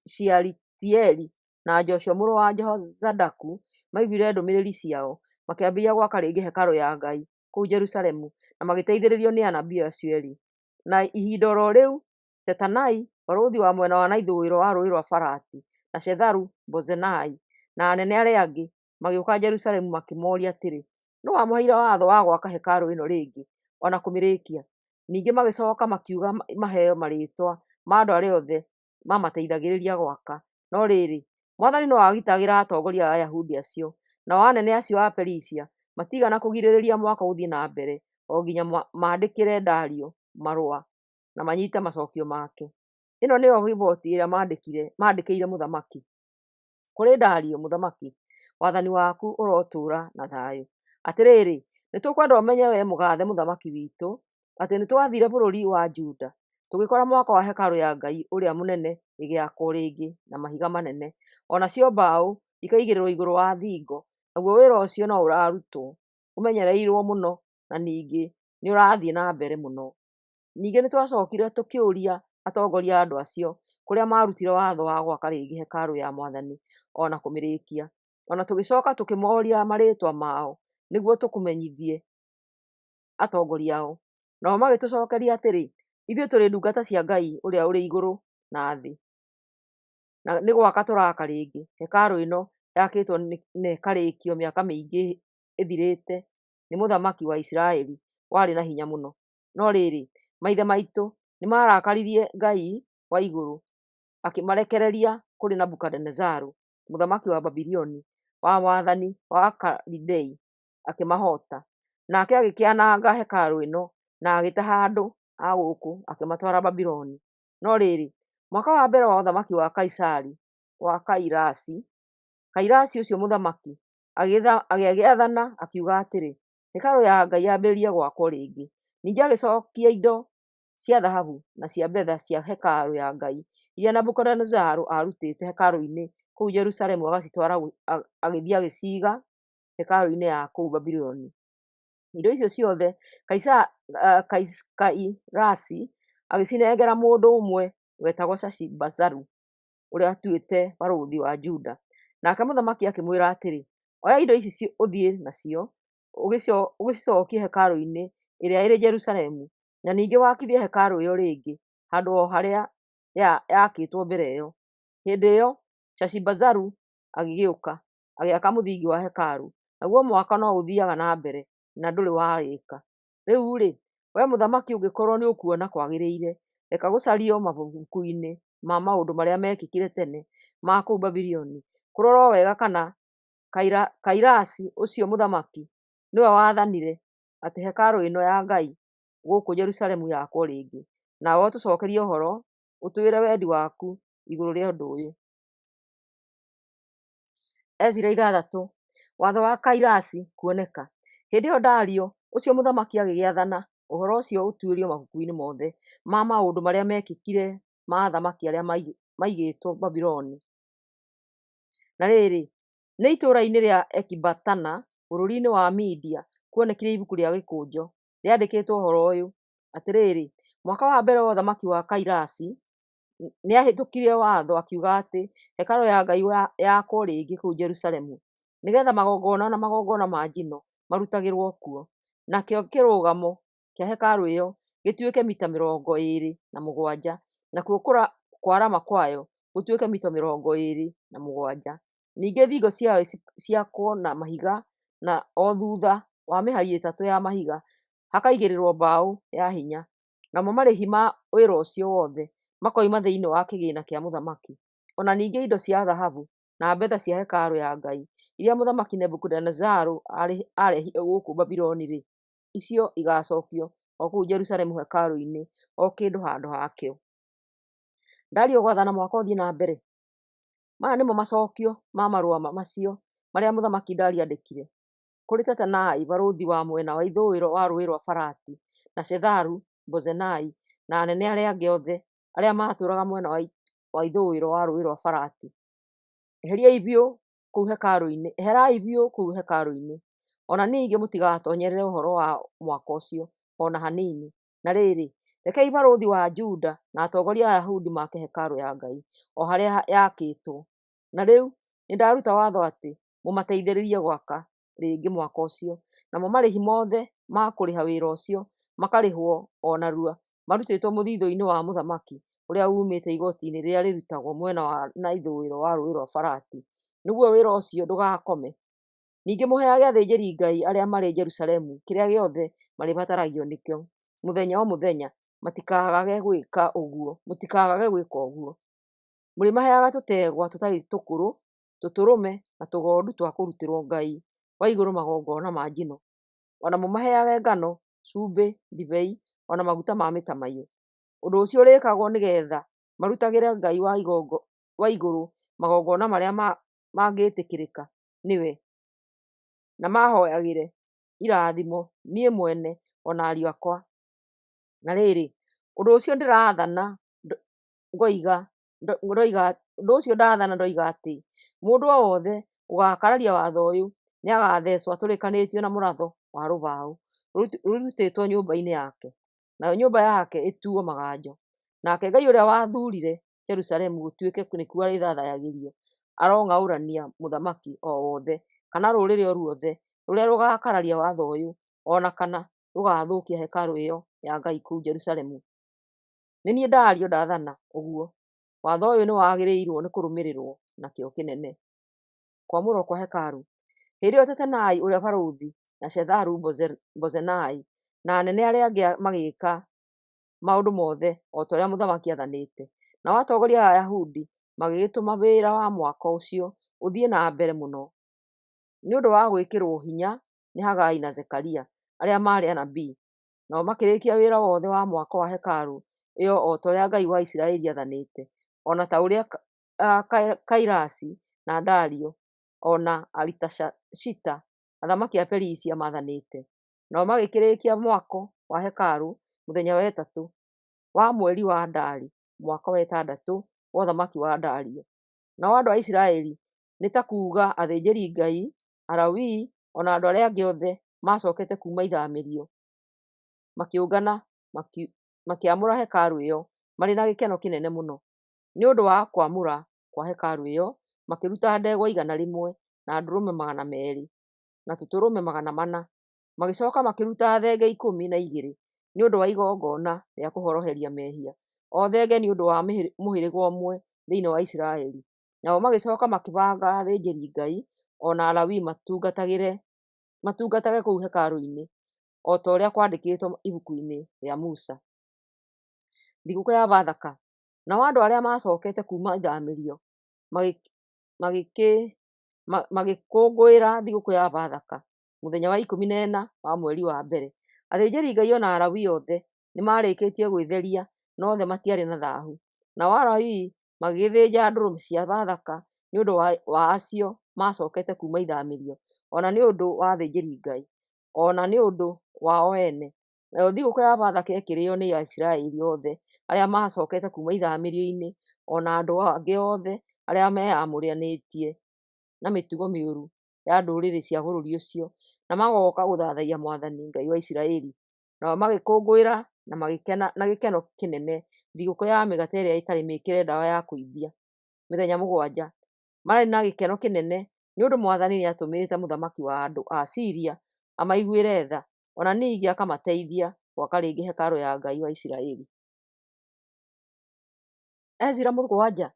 Shealitieli na Joshua mũrũ wa Jehozadaku maiguire ndũmĩrĩri ciao, makĩambĩrĩria gwaka rĩngĩ hekarũ ya Ngai kũu Jerusalemu na magĩteithĩrĩrio nĩ anabii acio eerĩ. Na ihinda o ro rĩu, Tetanai, barũthi wa mwena wa na ithũĩro wa Rũũĩ rwa Farati, na Shetharu-Bozenai, na anene arĩa angĩ, magĩũka Jerusalemu makĩmooria atĩrĩ, Nũũ wamũheire watho wa gwaka hekarũ ĩno rĩngĩ o na kũmĩrĩkia? Ningĩ magĩcooka makiuga maheo marĩĩtwa ma andũ arĩa othe maamateithagĩrĩria gwaka. No rĩrĩ, Mwathani no aagitagĩra atongoria a Ayahudi acio, nao anene acio a Perisia matiigana kũgirĩrĩria mwako ũthiĩ na mbere o nginya maandĩkĩre Dario marũa na manyiite macokio make. Ĩno nĩyo riboti ĩrĩa maandĩkĩire mũthamaki. Kũrĩ Dario mũthamaki, wathani waku ũrotũũra na thayũ. Atĩrĩrĩ, nĩtũkwenda ũmenye wee mũgathe mũthamaki witũ, atĩ nĩtwathiire bũrũri wa Juda, tũgĩkora mwako wa hekarũ ya Ngai ũrĩa mũnene ĩgĩakwo rĩngĩ na mahiga manene, o nacio mbaũ ikaigĩrĩrwo igũrũ wa thingo, naguo wĩra ũcio no ũrarutwo ũmenyereirwo mũno na ningĩ nĩũrathiĩ na mbere mũno. Ningĩ nĩtwacokire tũkĩũria atongoria a andũ acio kũrĩa maarutire watho wa gwaka rĩngĩ hekarũ ya Mwathani o na kũmĩrĩkia. O na tũgĩcoka tũkĩmooria marĩĩtwa mao nĩguo tũkũmenyithie atongoria ao. Nao magĩtũcookeria atĩrĩ, Ithuĩ tũrĩ ndungata cia Ngai ũrĩa ũrĩ igũrũ na thĩ, na nĩ gwaka tũraaka rĩngĩ hekarũ ĩno yakĩtwo na ĩkarĩkio mĩaka mĩingĩ ĩthirĩte nĩ mũthamaki wa Isiraeli warĩ na hinya mũno. No rĩrĩ, maithe maitũ nĩmarakaririe Ngai wa igũrũ, akĩmarekereria kũrĩ Nebukadinezaru mũthamaki wa Babuloni, wa wathani wa Akalidei, akĩmahoota. Nake agĩkĩananga hekarũ ĩno na agĩtaha andũ a gũkũ akĩmatwara Babuloni. No rĩrĩ, mwaka wa mbere wa ũthamaki wa Kaisari wa Kairasi, Kairasi ũcio mũthamaki agĩathana akiuga atĩrĩ, hekarũ ya Ngai yambĩrĩrie gwakwo rĩngĩ. Ningĩ agĩcookia indo cia thahabu na cia betha cia hekarũ ya Ngai iria Nebukadinezaru aarutĩte hekarũ-inĩ kũu Jerusalemu agacitwara agĩthiĩ agĩciiga hekarũ-inĩ ya kũu Babuloni. Indo icio ciothe Kairasi agĩcinengera mũndũ ũmwe wetagwo Sheshibazaru, ũrĩa aatuĩte barũthi wa Juda. Nake mũthamaki akĩmwĩra atĩrĩ, “Oya indo ici ũthiĩ nacio, ũgĩcicookie hekarũ-inĩ ĩrĩa ĩrĩ Jerusalemu, na ningĩ wakithie hekarũ ĩyo rĩngĩ handũ o harĩa yaakĩtwo mbere ĩyo.” Hĩndĩ ĩyo Sheshibazaru agĩũka, agĩaka mũthingi wa hekarũ, naguo mwako no ũthiiaga na mbere, na ndũrĩ warĩĩka. Rĩu-rĩ, wee mũthamaki ũngĩkorwo nĩũkuona kwagĩrĩire, reka gũcario mabuku-inĩ ma maũndũ marĩa meekĩkire tene ma kũu Babuloni, kũrorwo wega kana Cairasi ũcio mũthamaki nĩwe waathanire atĩ hekarũ ĩno ya Ngai gũkũ Jerusalemu yakwo rĩngĩ. Nawe ũtũcookerie ũhoro, ũtwĩre wendi waku igũrũ rĩa ũndũ ũyũ. Ezira 6. Watho wa Cairasi Kuoneka. Hĩndĩ ĩyo Dario ũcio mũthamaki agĩgĩathana ũhoro ũcio ũtuĩrio mabuku-inĩ mothe ma maũndũ marĩa meekĩkire ma athamaki arĩa maigĩtwo Babuloni. Na rĩrĩ, nĩ itũũra-inĩ rĩa Ekibatana bũrũri-inĩ wa Media kuonekire ibuku rĩa gĩkũnjo, rĩandĩkĩtwo ũhoro ũyũ: Atĩrĩrĩ, mwaka wa mbere wa ũthamaki wa Cairasi, nĩahĩtũkirie watho akiuga atĩ hekarũ ya Ngai yakwo rĩngĩ kũu Jerusalemu, nĩgeetha magongona na magongona ma njino marutagĩrwo kuo. Nakĩo kĩrũgamo kĩa hekarũ ĩyo gĩtuĩke mita 27, nakuo kwarama kwayo gũtuĩke mita 27. Ningĩ thingo ciayo ciakwo na mahiga, na o thuutha wa mĩhari ĩtatũ ya mahiga hakaigĩrĩrwo mbaũ ya hinya. Namo marĩhi ma wĩra ũcio wothe makoima thĩinĩ wa kĩgĩĩna kĩa mũthamaki. O na ningĩ indo cia thahabu na betha cia hekarũ ya Ngai iria Mũthamaki Nebukadinezaru aarehire gũkũ Babuloni-rĩ, icio igaacookio o kũu Jerusalemu hekarũ-inĩ, o kĩndũ handũ hakĩo. Dario Gwathana Mwako Ũthiĩ na Mbere. Maya nĩmo macookio ma marũa macio marĩa Mũthamaki Dario aandĩkire: Kũrĩ Tatenai, barũthi wa mwena wa ithũĩro wa Rũũĩ rwa Farati, na Shetharu-Bozenai, na anene arĩa angĩ othe arĩa maatũũraga mwena wa ithũĩro wa Rũũĩ rwa Farati: Eheriai biũ kũu hekarũ-inĩ! Eherai biũ kũu hekarũ-inĩ! O na ningĩ mũtigatoonyerere ũhoro wa mwako ũcio o na hanini. Na rĩrĩ, rekei barũthi wa Juda na atongoria a Ayahudi maake hekarũ ya Ngai o harĩa yaakĩtwo. Na rĩu nĩndaruta watho atĩ mũmateithĩrĩrie gwaka rĩngĩ mwako ũcio, namo marĩhi mothe ma kũrĩha wĩra ũcio makarĩhwo o narua marutĩtwo mũthiithũ-inĩ wa mũthamaki ũrĩa uumĩte igooti-inĩ rĩrĩa rĩrutagwo mwena wa na ithũĩro wa Rũũĩ rwa Farati, nĩguo wĩra ũcio ndũgakome. Ningĩ mũheage athĩnjĩri-Ngai arĩa marĩ Jerusalemu kĩrĩa gĩothe marĩbataragio nĩkĩo mũthenya o mũthenya, mũtikagage gwĩka ũguo. Mũrĩmaheaga tũtegwa tũtarĩ tũkũrũ, tũtũrũme, na tũgondu twa kũrutĩrwo Ngai wa igũrũ magongona ma njino, o na mũmaheage ngano, cumbĩ, ndibei, o na maguta ma mĩtamaiyũ. Ũndũ ũcio ũrĩĩkagwo nĩgeetha marutagĩre Ngai wa igũrũ magongona marĩa mangĩtĩkĩrĩka nĩwe, na mahooyagĩre irathimo niĩ mwene o na ariũ akwa. Na rĩrĩ, ũndũ ũcio ndaathana ndoiga atĩ mũndũ o wothe ũgaakararia watho ũyũ nĩagathecwo atũrĩkanĩtio na mũratho wa rũbaũ rũrutĩtwo nyũmba-inĩ yake, nayo nyũmba yake ĩtuo maganjo. Nake Ngai ũrĩa wathuurire Jerusalemu gũtuĩke nĩkuo arĩthathayagĩrio arong'aũrania mũthamaki o wothe kana rũrĩrĩ o ruothe rũrĩa rũgaakararia watho ũyũ, o na kana rũgaathũkia hekarũ ĩyo ya Ngai kũu Jerusalemu. Nĩ niĩ Dario ndaathana ũguo. Watho ũyũ nĩwagĩrĩirwo nĩ kũrũmĩrĩrwo na kĩyo kĩnene. Kwamũrwo kwa hekarũ. Hĩndĩ ĩyo Tatenai ũrĩa barũthi, na Shetharu-Bozenai, na anene arĩa angĩ magĩĩka maũndũ mothe o ta ũrĩa mũthamaki aathanĩte. Nao atongoria a Ayahudi magĩgĩtũma wĩra wa mwako ũcio ũthiĩ na mbere mũno, nĩ ũndũ wa gwĩkĩrwo hinya nĩ Hagai na Zekaria, arĩa maarĩ anabii. Nao makĩrĩkia wĩra wothe wa mwako wa hekarũ ĩyo o ta ũrĩa Ngai wa Isiraeli aathanĩte, o na ta ũrĩa Cairasi na Dario, o na Aritashashita, athamaki a Perisia maathanĩte. Nao magĩkĩrĩkia mwako wa hekarũ mũthenya wa ĩtatũ wa mweri wa Adari, mwaka wa ĩtandatũ wa ũthamaki wa Dario. Nao andũ a Isiraeli, nĩ ta kuuga athĩnjĩri-Ngai, Alawii, o na andũ arĩa angĩ othe macookete kuuma ithamĩrio, makĩũngana makĩamũra hekarũ ĩyo marĩ na gĩkeno kĩnene mũno. Nĩ ũndũ wa kwamũra kwa hekarũ ĩyo, makĩruta ndegwa 100, na ndũrũme 200, na tũtũrũme 400. Magĩcooka makĩruta thenge 12 nĩ ũndũ wa igongona rĩa kũhoroheria mehia, o thenge nĩ ũndũ wa mũhĩrĩga ũmwe thĩinĩ wa Isiraeli. Nao magĩcooka makĩbanga athĩnjĩri-Ngai o na Alawii matungatage kũu hekarũ-inĩ, o ta ũrĩa kwandĩkĩtwo Ibuku-inĩ rĩa Musa. Thigũkũ ya Bathaka. Nao andũ arĩa macookete kuuma ithamĩrio magĩkũngũĩra thigũkũ ya Bathaka mũthenya wa 14 wa mweri wa mbere. Athĩnjĩri-Ngai o na Alawii othe nĩmarĩkĩtie gwĩtheria na othe matiarĩ na thaahu. Nao Alawii magĩgĩthĩnja ndũrũme cia Bathaka nĩ ũndũ wa acio macookete kuuma ithamĩrio, o na nĩ ũndũ wa athĩnjĩri-Ngai, o na nĩ ũndũ wao ene. Nayo thigũkũ ya Bathaka ĩkĩrĩĩo nĩ Aisiraeli othe arĩa maacookete kuuma ithamĩrio-inĩ, o na andũ angĩ othe arĩa meyamũranĩtie na mĩtugo mĩũru ya ndũrĩrĩ cia bũrũri ũcio, na magooka gũthathaiya Mwathani, Ngai wa Isiraeli. Nao magĩkũngũĩra na gĩkeno kĩnene thigũkũ ya mĩgate ĩrĩa ĩtarĩ mĩĩkĩre ndawa ya kũimbia mĩthenya 7, marĩ na gĩkeno kĩnene, nĩ ũndũ Mwathani nĩatũmĩte mũthamaki wa andũ a Asiria amaiguĩre tha, o na ningĩ akamateithia gwaka rĩngĩ hekarũ ya Ngai wa Isiraeli. Ezira 7.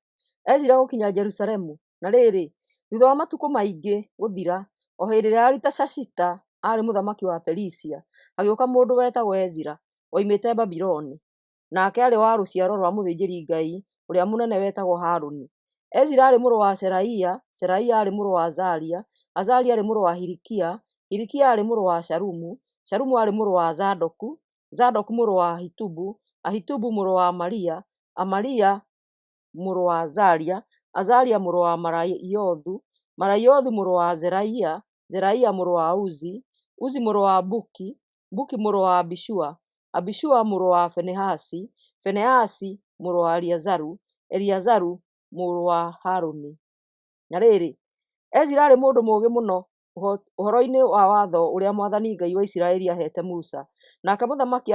Ezira Gũkinya Jerusalemu. Na rĩrĩ, thuutha wa matukũ maingĩ gũthira, o hĩndĩ ĩrĩa Aritashashita aarĩ mũthamaki wa Perisia, hagĩũka mũndũ wetagwo Ezira, woimĩte Babuloni, nake aarĩ wa rũciaro rwa mũthĩnjĩri-Ngai ũrĩa mũnene wetagwo Harũni. Ezira aarĩ mũrũ wa Seraia, Seraia aarĩ mũrũ wa Azaria, Azaria aarĩ mũrũ wa Hilikia, Hilikia aarĩ mũrũ wa Shalumu, Shalumu aarĩ mũrũ wa Zadoku, Zadoku mũrũ wa Ahitubu, Ahitubu mũrũ wa Amaria, Amaria mũrũ wa Azaria, Azaria mũrũ wa Meraiothu, Meraiothu mũrũ wa Zeraia, Zeraia mũrũ wa Uzi, Uzi mũrũ wa Buki, Buki mũrũ wa Abishua, Abishua mũrũ wa Finehasi, Finehasi mũrũ wa Eleazaru, Eleazaru mũrũ wa Harũni. Na rĩrĩ, Ezira aarĩ mũndũ mũũgĩ mũno ũhoro-inĩ wa watho ũrĩa Mwathani Ngai wa Isiraeli aaheete Musa, nake mũthamaki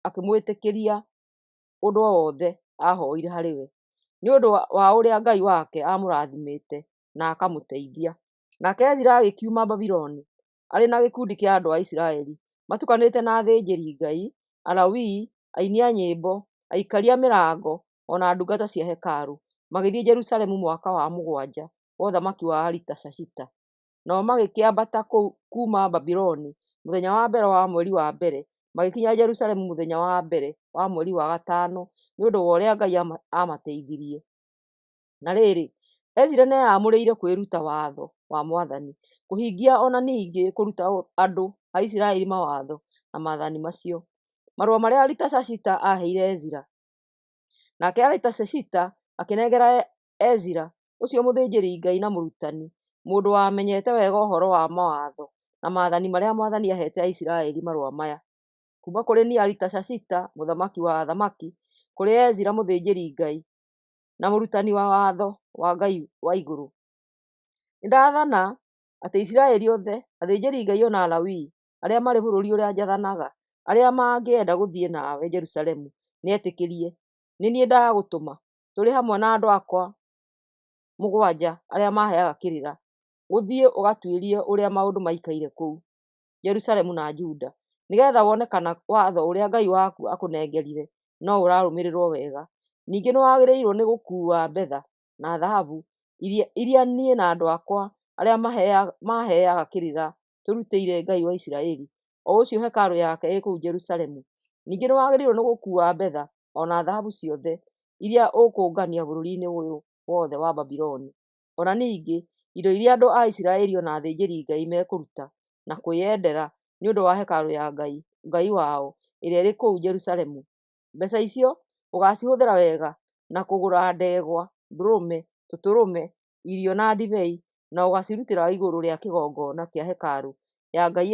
akĩmwĩtĩkĩria ũndũ o wothe aahoire harĩ we, nĩ ũndũ wa ũrĩa Ngai wake aamũrathimĩte na akamũteithia. Nake Ezira agĩkiuma Babuloni arĩ na gĩkundi kĩa andũ a Isiraeli, matukanĩte na athĩnjĩri-Ngai, Alawii, aini a nyĩmbo, aikaria a mĩrango, o na ndungata cia hekarũ, magĩthiĩ Jerusalemu mwaka wa 7 wa ũthamaki wa Aritashashita. Nao magĩkĩambata kuuma Babuloni mũthenya wa mbere wa mweri wa mbere, magĩkinya Jerusalemu mũthenya wa mbere wa mweri wa gatano, nĩ ũndũ wa ũrĩa Ngai aamateithirie. Na rĩrĩ, Ezira nĩeyamũrĩire kwĩruta watho wa Mwathani, kũhingia o na ningĩ kũruta andũ a Isiraeli mawatho na maathani macio. Marũa marĩa Aritashashita aaheire Ezira. Nake Aritashashita akĩnengera Ezira, ũcio mũthĩnjĩri-Ngai na mũrutani, mũndũ wamenyete wega ũhoro wa mawatho na maathani marĩa Mwathani aaheete Aisiraeli marũa maya: Kuuma kũrĩ niĩ Aritashashita, mũthamaki wa athamaki, kũrĩ Ezira mũthĩnjĩri-Ngai na mũrutani wa watho wa Ngai wa igũrũ. Nĩndathana atĩ Isiraeli othe, athĩnjĩri-Ngai o na Alawii, arĩa marĩ bũrũri ũrĩa njathanaga, arĩa mangĩenda gũthiĩ nawe Jerusalemu nĩetĩkĩrie. Nĩ niĩ ndagũtũma, tũrĩ hamwe na andũ akwa 7 arĩa maaheaga kĩrĩra, ũthiĩ ũgatuĩrie ũrĩa maũndũ maikaire kũu Jerusalemu na Juda, nĩgeetha wone kana watho ũrĩa Ngai waku aakũnengerire no ũrarũmĩrĩrwo wega. Ningĩ nĩwagĩrĩirwo nĩ gũkuua betha na thahabu iria niĩ na andũ akwa arĩa maaheaga kĩrĩra tũrutĩire Ngai wa Isiraeli, o ũcio hekarũ yake ĩ kũu Jerusalemu. Ningĩ nĩwagĩrĩirwo nĩ gũkuua betha o na thahabu ciothe iria ũkũngania bũrũri-inĩ ũyũ wothe wa Babuloni, o na ningĩ indo iria andũ a Isiraeli o na athĩnjĩri-Ngai mekũruta na kwĩyendera nĩ ũndũ wa hekarũ ya Ngai wao ĩrĩa ĩrĩ kũu Jerusalemu. Mbeeca icio ũgaacihũthĩra wega na kũgũra ndegwa, ndũrũme, tũtũrũme, irio na ndibei, na ũgaacirutĩra igũrũ rĩa kĩgongona kĩa hekarũ ya Ngai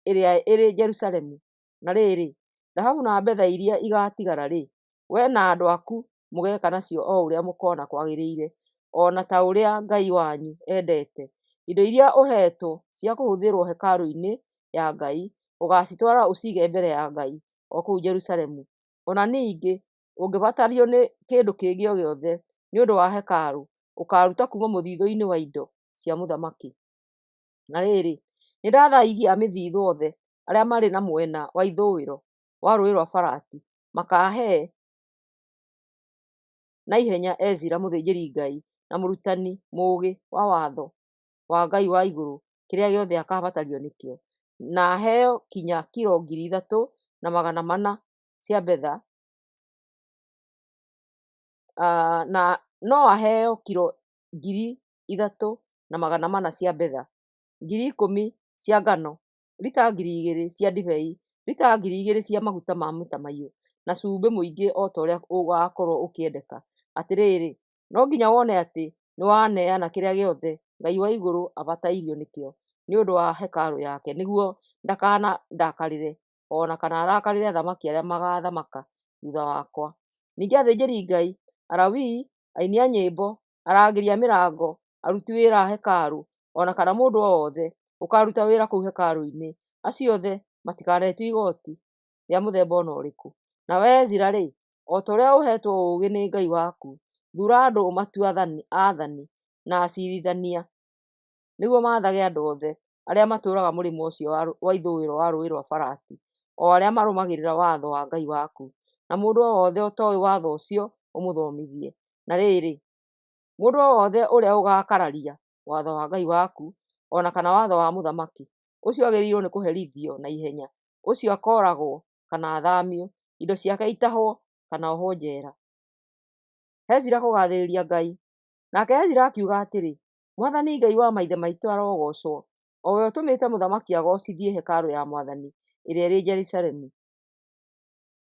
ĩrĩa ĩrĩ Jerusalemu. Na rĩrĩ, thahabu na betha iria igaatigara-rĩ, wee na andũ aku mũgeeka nacio o ũrĩa mũkoona kwagĩrĩire. o na ta ũrĩa Ngai wanyu endete. Indo iria ũheetwo cia kũhũthĩrũo hekarũ-inĩ ya Ngai, ũgaacitwara ũciige mbere ya Ngai o kũu Jerusalemu. O na ningĩ ũngĩbatario nĩ kĩndũ kĩngĩ o gĩothe nĩ ũndũ wa hekarũ, ũkaaruta kuuma mũthithũ-inĩ wa indo cia mũthamaki. Na rĩrĩ, nĩndatha aigi a mĩthithũ othe arĩa marĩ na mwena wa ithũĩro wa Rũũĩ rwa Farati makaahe na ihenya Ezara mũthĩnjĩri-Ngai na mũrutani mũũgĩ wa watho wa Ngai wa igũrũ kĩrĩa gĩothe akaabatario nĩkĩo, na aheo kinya kiro 3400 cia betha, na no aheo kiro 3400 cia betha, 10,000 cia ngano, lita 2,000 cia ndibei, lita 2,000 cia maguta ma mĩtamaiyũ, na cumbĩ mũingĩ o ta ũrĩa ũgaakorũo ũkĩendeka. Atĩrĩrĩ, no nginya wone atĩ nĩwaneana kĩrĩa gĩothe Ngai wa igũrũ abatairio nĩkĩo nĩ ũndũ wa hekarũ yake, nĩguo ndakanandakarĩre, o na kana arakarĩre athamaki arĩa magaathamaka thutha wakwa. Ningĩ athĩnjĩri-Ngai, Alawii, aini a nyĩmbo, arangĩri a mĩrango, aruti wĩra a hekarũ, o na kana mũndũ o wothe ũkaaruta wĩra kũu hekarũ-inĩ, acio othe matikanetio igooti rĩa mũthemba o na ũrĩkũ. Nawe Ezara-rĩ, o ta ũrĩa ũheetwo ũũgĩ nĩ Ngai waku, thuura andũ ũmatue aathani na aciirithania nĩguo maathage andũ othe arĩa matũũraga mũrĩmo ũcio wa ithũĩro wa Rũũĩ rwa Farati, o arĩa marũmagĩrĩra watho wa Ngai waku, na mũndũ o wothe ũtooĩ watho ũcio ũmũthomithie. Na rĩrĩ, mũndũ o wothe ũrĩa ũgaakararia watho wa Ngai waku, o na kana watho wa mũthamaki, ũcio agĩrĩirũo nĩ kũherithio na ihenya, ũcio akooragwo kana athaamio, indo ciake itahwo kana ohwo njera. Ezara kũgaathĩrĩria Ngai. Nake Ezara akiuga atĩrĩ, mwathani Ngai wa maithe maitũ arogoocwo, o we ũtũmĩte mũthamaki agoocithie hekarũ ya mwathani ĩrĩa ĩrĩ Jerusalemu.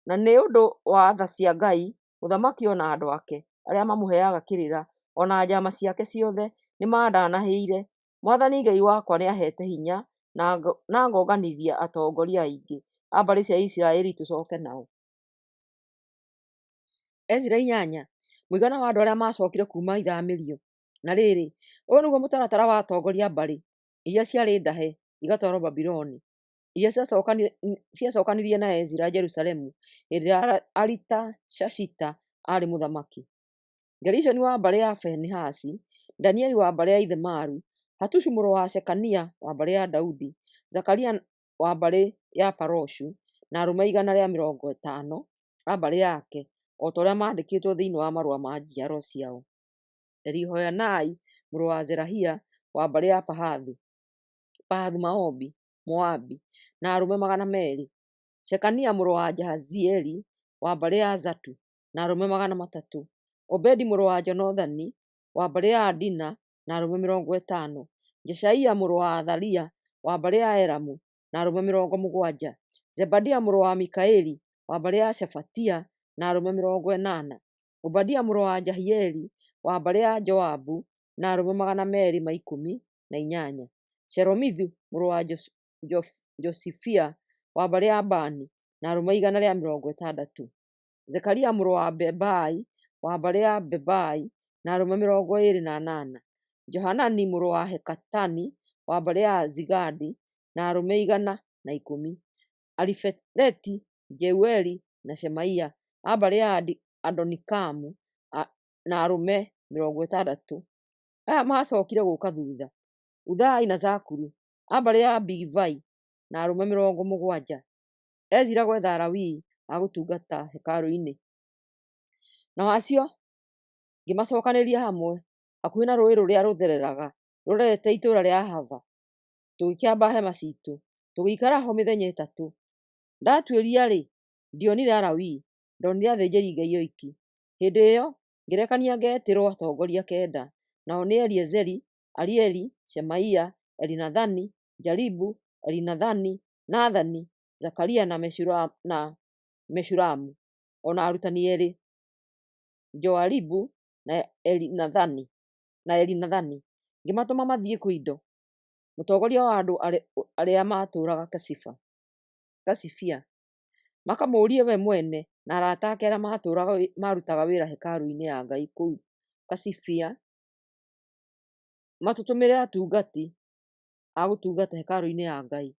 Na nĩ ũndũ wa tha cia Ngai, mũthamaki o na andũ ake arĩa mamũheaga kĩrĩra, o na njaama ciake ciothe nĩmandanahĩire. Mwathani Ngai wakwa nĩaheete hinya na ngonganithia atongoria aingĩ a mbarĩ cia Isiraeli tũcooke nao. Ezara 8. Mũigana wa andũ arĩa maacookire kuuma ithaamĩrio. Na rĩrĩ, ũyũ nĩguo mũtaratara wa atongoria a mbarĩ iria ciarĩ ndahe igatwarwo Babuloni, iria ciacokanirie na Ezara Jerusalemu hĩndĩ ĩrĩa Aritashashita aarĩ mũthamaki: Gerishoni wa mbarĩ ya Finehasi, Danieli wa mbarĩ ya Ithamaru, Hatushu mũrũ wa Shekania wa mbarĩ ya Daudi, Zekaria wa mbarĩ ya Paroshu, na arũme 150 a mbarĩ yake, o ta ũrĩa maandĩkĩtwo thĩinĩ wa marũa ma njiaro ciao; Eliehoenai mũrũ wa Zerahia wa mbarĩ ya Pahathu-Moabi, na arũme 200; Shekania mũrũ wa Jahazieli wa mbarĩ ya Zatu, na arũme 300; Obedi mũrũ wa Jonathani wa mbarĩ ya Adina, na arũme 50; Jeshaia mũrũ wa Athalia wa mbarĩ ya Elamu, na arũme 70; Zebadia mũrũ wa Mikaeli wa mbarĩ ya Shefatia, na arũme 80; Obadia mũrũ wa Jehieli wa mbarĩ ya Joabu, na arũme 218; Shelomithu mũrũ wa Josifia wa mbarĩ ya Bani, na arũme 160; Zekaria mũrũ wa Bebai wa mbarĩ ya Bebai, na arũme 28; Johanani mũrũ wa Hakatani wa mbarĩ ya Azigadi, na arũme 110; Elifeleti, Jeueli na Shemaia a mbarĩ ya Adonikamu, na arũme 60. Aya maacookire gũũka thuutha: Uthai na Zakuru, a mbarĩ ya Bigivai, na arũme 70. Ezara gwetha Alawii a gũtungata hekarũ-inĩ. Nao acio ngĩmacookanĩrĩria hamwe hakuhĩ na rũũĩ rũrĩa rũthereraga rũrorete itũũra rĩa Ahava, tũgĩkĩamba hema ciitũ, tũgĩikara ho mĩthenya 3. Ndatuĩria-rĩ, ndionire Alawii, ndonire athĩnjĩri-Ngai oiki. Hĩndĩ ĩyo ngĩrekania ngeetĩrwo atongoria kenda, nao nĩ Eliezeri, Arieli, Shemaia, Elinathani, Jaribu, Elinathani, Nathani, Zekaria na Meshulamu, o na arutani eerĩ, Joiaribu na Elinathani. Ngĩmatũma mathiĩ kwĩ Ido, mũtongoria wa andũ arĩa maatũũraga Kasifia, makamũũrie we mwene na arata ake arĩa maarutaga wĩra hekarũ-inĩ ya Ngai kũu Kasifia. Matũtũmĩre atungati a gũtungata hekarũ-inĩ ya Ngai.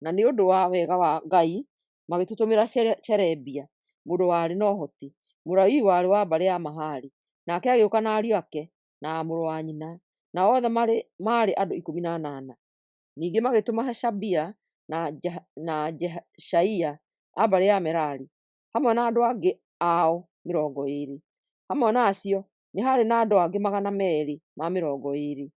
Na nĩ ũndũ wa wega wa Ngai magĩtũtũmĩra Sherebia, mũndũ warĩ na ũhoti, Mũlawii warĩ wa mbarĩ ya Mahali. Nake agĩũka na ariũ ake na mũrũ wa nyina, nao othe maarĩ andũ 18. Ningĩ magĩtũma Hashabia na Jeshaia a mbarĩ ya Merari, hamwe na andũ angĩ ao 20. Hamwe na acio nĩ haarĩ na andũ angĩ 220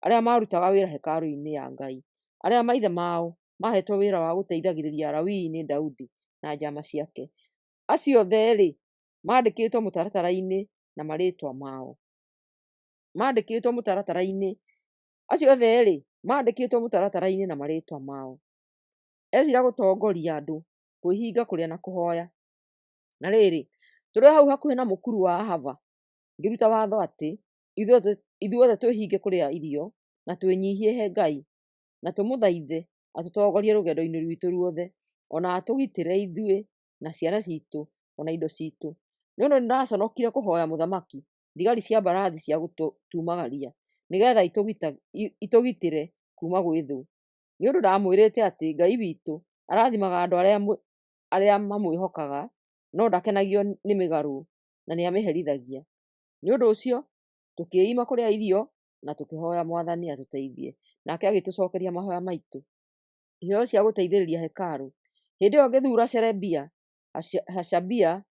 arĩa maarutaga wĩra hekarũ-inĩ ya Ngai, arĩa maithe mao maaheetwo wĩra wa gũteithagĩrĩria Alawii nĩ Daudi na njaama ciake. Acio othe-rĩ, maandĩkĩtwo mũtaratara-inĩ na marĩĩtwa mao. Maandĩkĩtwo mũtaratara-inĩ Acio othe-rĩ, maandĩkĩtwo mũtaratara-inĩ na marĩĩtwa mao. Ezira gũtongoria andũ kwĩhinga kũrĩa na kũhoya. Na rĩrĩ, tũrĩ o hau hakuhĩ na mũkuru wa Ahava, ngĩruta watho atĩ ithuothe twĩhinge kũrĩa irio na twĩnyiihie he Ngai, na tũmũthaithe atũtongorie rũgendo-inĩ rwitũ ruothe, o na atũgitĩre ithuĩ na ciana ciitũ o na indo ciitũ. Nĩ ũndũ nĩndaconokire kũhooya mũthamaki thigari cia mbarathi cia gũtuumagaria, nĩgeetha itũgitĩre kuuma gwĩ thũ. Nĩ ũndũ ndamwĩrĩte atĩ Ngai witũ arathimaga andũ arĩa mamwĩhokaga, no ndakenagio nĩ mĩgarũ na nĩamĩherithagia. Nĩ ũndũ ũcio tũkĩĩima kũrĩa irio na tũkĩhooya Mwathani atũteithie, nake agĩtũcookeria mahooya maitũ. Iheo cia gũteithĩrĩria hekarũ. Hĩndĩ ĩyo ngĩthuura Sherebia, Hashabia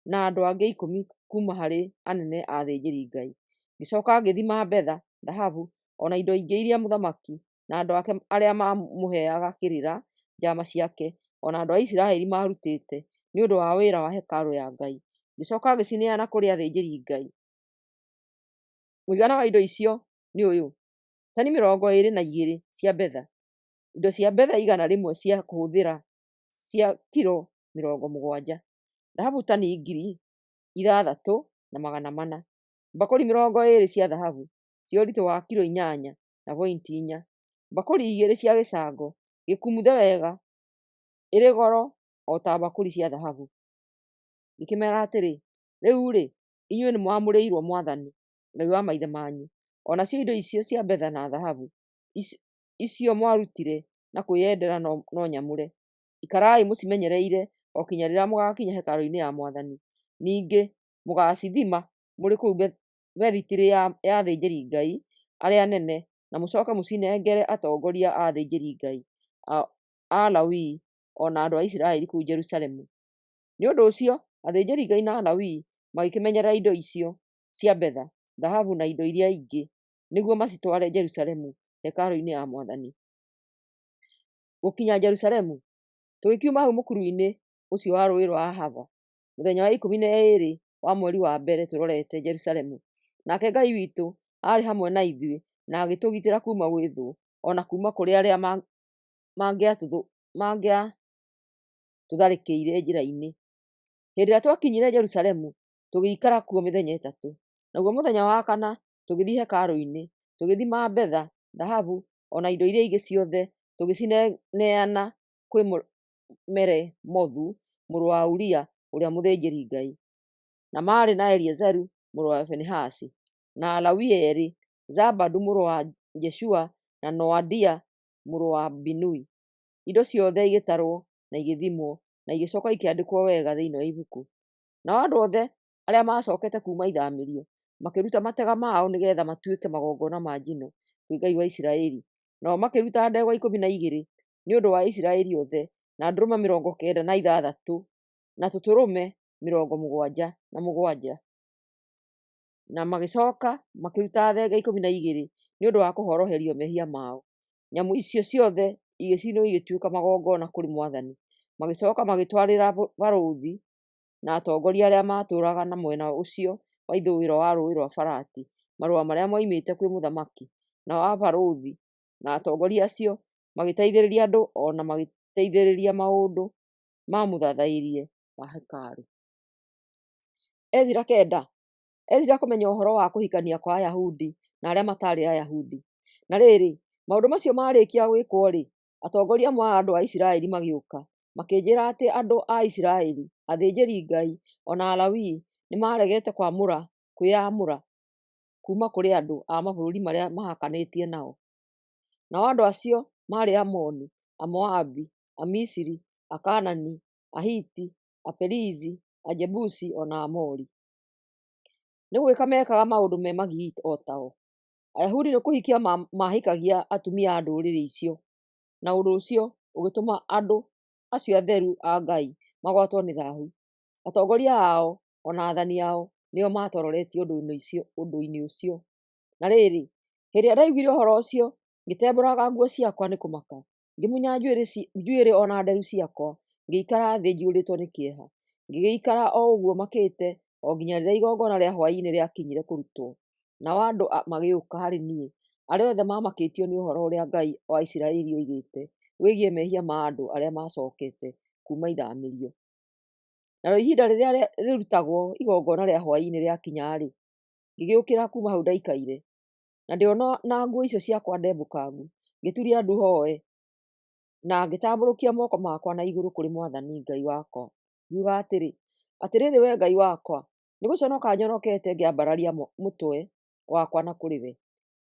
na andũ angĩ 10 kuuma harĩ anene a athĩnjĩri-Ngai. Ngĩcooka ngĩthima betha, thahabu, o na indo ingĩ iria mũthamaki na andũ ake arĩa maamũheaga kĩrĩra, njaama ciake, o na andũ a Isiraeli maarutĩte nĩ ũndũ wa wĩra wa hekarũ ya Ngai. Ngĩcooka ngĩcineana kũrĩ athĩnjĩri-Ngai. Mũigana wa indo icio nĩ ũyũ: tani 22 cia betha, indo cia betha 100 cia kũhũthĩra cia kilo 70, thahabu tani 6400, mbakũri 20 cia thahabu cia ũritũ wa kilo 8.4, mbakũri 2 cia gĩcango gĩkumuthe wega ĩrĩ goro o ta mbakũri cia thahabu. Ngĩkĩmeera atĩrĩ, Rĩu-rĩ, inyuĩ nĩmwamũrĩirwo mwathani, Ngai wa maithe manyu, o nacio indo icio cia betha na thahabu, icio mwarutire na kwĩyendera no nyamũre. Ikarai mũcimenyereire o kinya rĩrĩa mũgaakinya hekarũ-inĩ ya mwathani. Ningĩ mũgaacithima mũrĩ kũu bethitĩrĩ ya athĩnjĩri-Ngai arĩa anene na mũcooke mũcinengere atongoria a athĩnjĩri-Ngai, a Alawii, o na andũ a Isiraeli kũu Jerusalemu. Nĩ ũndũ ũcio athĩnjĩri-Ngai na Alawii magĩkĩmenyerera indo icio cia betha, thahabu na indo iria ingĩ, nĩguo macitware Jerusalemu hekarũ-inĩ ya mwathani. Gũkinya Jerusalemu. Tũgĩkiuma hau mũkuru-inĩ ũcio wa rũũĩ rwa Ahava mũthenya wa 12 wa mweri wa mbere tũrorete Jerusalemu. Nake Ngai witũ aarĩ hamwe na ithuĩ na agĩtũgitĩra kuuma gwĩ thũ o na kuuma kũrĩ arĩa mangĩatũtharĩkĩire njĩra-inĩ. Hĩndĩ ĩrĩa twakinyire Jerusalemu, tũgĩikara kuo mĩthenya 3. Naguo mũthenya wa kana tũgĩthiĩ hekarũ-inĩ, tũgĩthima betha, thahabu, o na indo iria ingĩ ciothe, tũgĩcineana kwĩ Meremothu mũrũ wa Uria ũrĩa mũthĩnjĩri-Ngai, na maarĩ na Eleazaru mũrũ wa Finehasi, na Alawii eerĩ, Zabadu mũrũ wa Jeshua na Noadia mũrũ wa Binui. Indo ciothe igĩtarwo na igĩthimwo, na igĩcooka ikĩandĩkwo wega thĩinĩ wa ibuku. Nao andũ othe arĩa maacookete kuuma ithaamĩrio makĩruta matega mao nĩgeetha matuĩke magongona ma njino kwĩ Ngai wa Isiraeli. Nao makĩruta ndegwa 12 nĩ ũndũ wa Isiraeli othe, na ndũrũme 96, na tũtũrũme 77. Na magĩcooka makĩruta thenge 12 nĩ ũndũ wa kũhoroherio mehia mao. Nyamũ icio ciothe igĩcinwo igĩtuĩka magongona kũrĩ mwathani. Magĩcooka magĩtwarĩra barũthi na atongoria arĩa maatũũraga na mwena ũcio wa ithũĩro wa Rũũĩ rwa Farati marũa marĩa moimĩte kwĩ mũthamaki. Nao abarũthi na atongoria acio magĩteithĩrĩria andũ o na magĩteithĩrĩria maũndũ ma mũthathaĩrie wa hekarũ. Ezira 9. Ezira kũmenya ũhoro wa kũhikania kwa Ayahudi na arĩa mataarĩ Ayahudi. Na rĩrĩ, maũndũ macio maarĩkia gwĩkwo-rĩ, atongoria amwe a andũ a Isiraeli magĩũka, makĩnjĩĩra atĩ andũ a Isiraeli, athĩnjĩri-Ngai, o na Alawii nĩmaregete kwĩamũra kuuma kũrĩ andũ a mabũrũri marĩa mahakanĩtie nao. Nao andũ acio maarĩ Aamoni, Amoabi, Amisiri, Akaanani, Ahiti, Aperizi, Ajebusi, o na Aamori. Nĩ gwĩka meekaga maũndũ me magigi o tao. Ayahudi nĩ kũhikia maahikagia atumia a ndũrĩrĩ icio, na ũndũ ũcio ũgĩtũma andũ acio atheru a Ngai magwatwo nĩ thahu. Atongoria ao o na aathani ao nĩo maatororetie ũndũ-inĩ ũcio. Na rĩrĩ, hĩndĩ ĩrĩa ndaiguire ũhoro ũcio, ngĩtembũranga nguo ciakwa nĩ kũmaka, ngĩmunya njuĩrĩ o na nderu ciakwa, ngĩikara thĩ njiyũrĩtwo nĩ kĩeha. Ngĩgĩikara o ũguo makĩte o nginya rĩrĩa igongona rĩa hwaĩ-inĩ rĩakinyire kũrutwo. Nao andũ magĩũka harĩ niĩ, arĩa othe maamakĩtio nĩ ũhoro ũrĩa Ngai wa Isiraeli oigĩte wĩgiĩ mehia ma andũ arĩa maacokete kuuma ithamĩrio. Narĩo ihinda rĩrĩa rĩrutagwo igongona rĩa hwaĩ-inĩ rĩakinya-rĩ, ngĩgĩũkĩra kuuma hau ndaikaire, na ndĩ o na nguo icio ciakwa ndembũkangu, ngĩturia ndu hooe, na ngĩtambũrũkia moko makwa na igũrũ kũrĩ Mwathani Ngai wakwa, ngiuga atĩrĩ, Atĩrĩrĩ Wee Ngai wakwa, nĩgũconoka njonokete ngĩambararia mũtwe wakwa na kũrĩ we.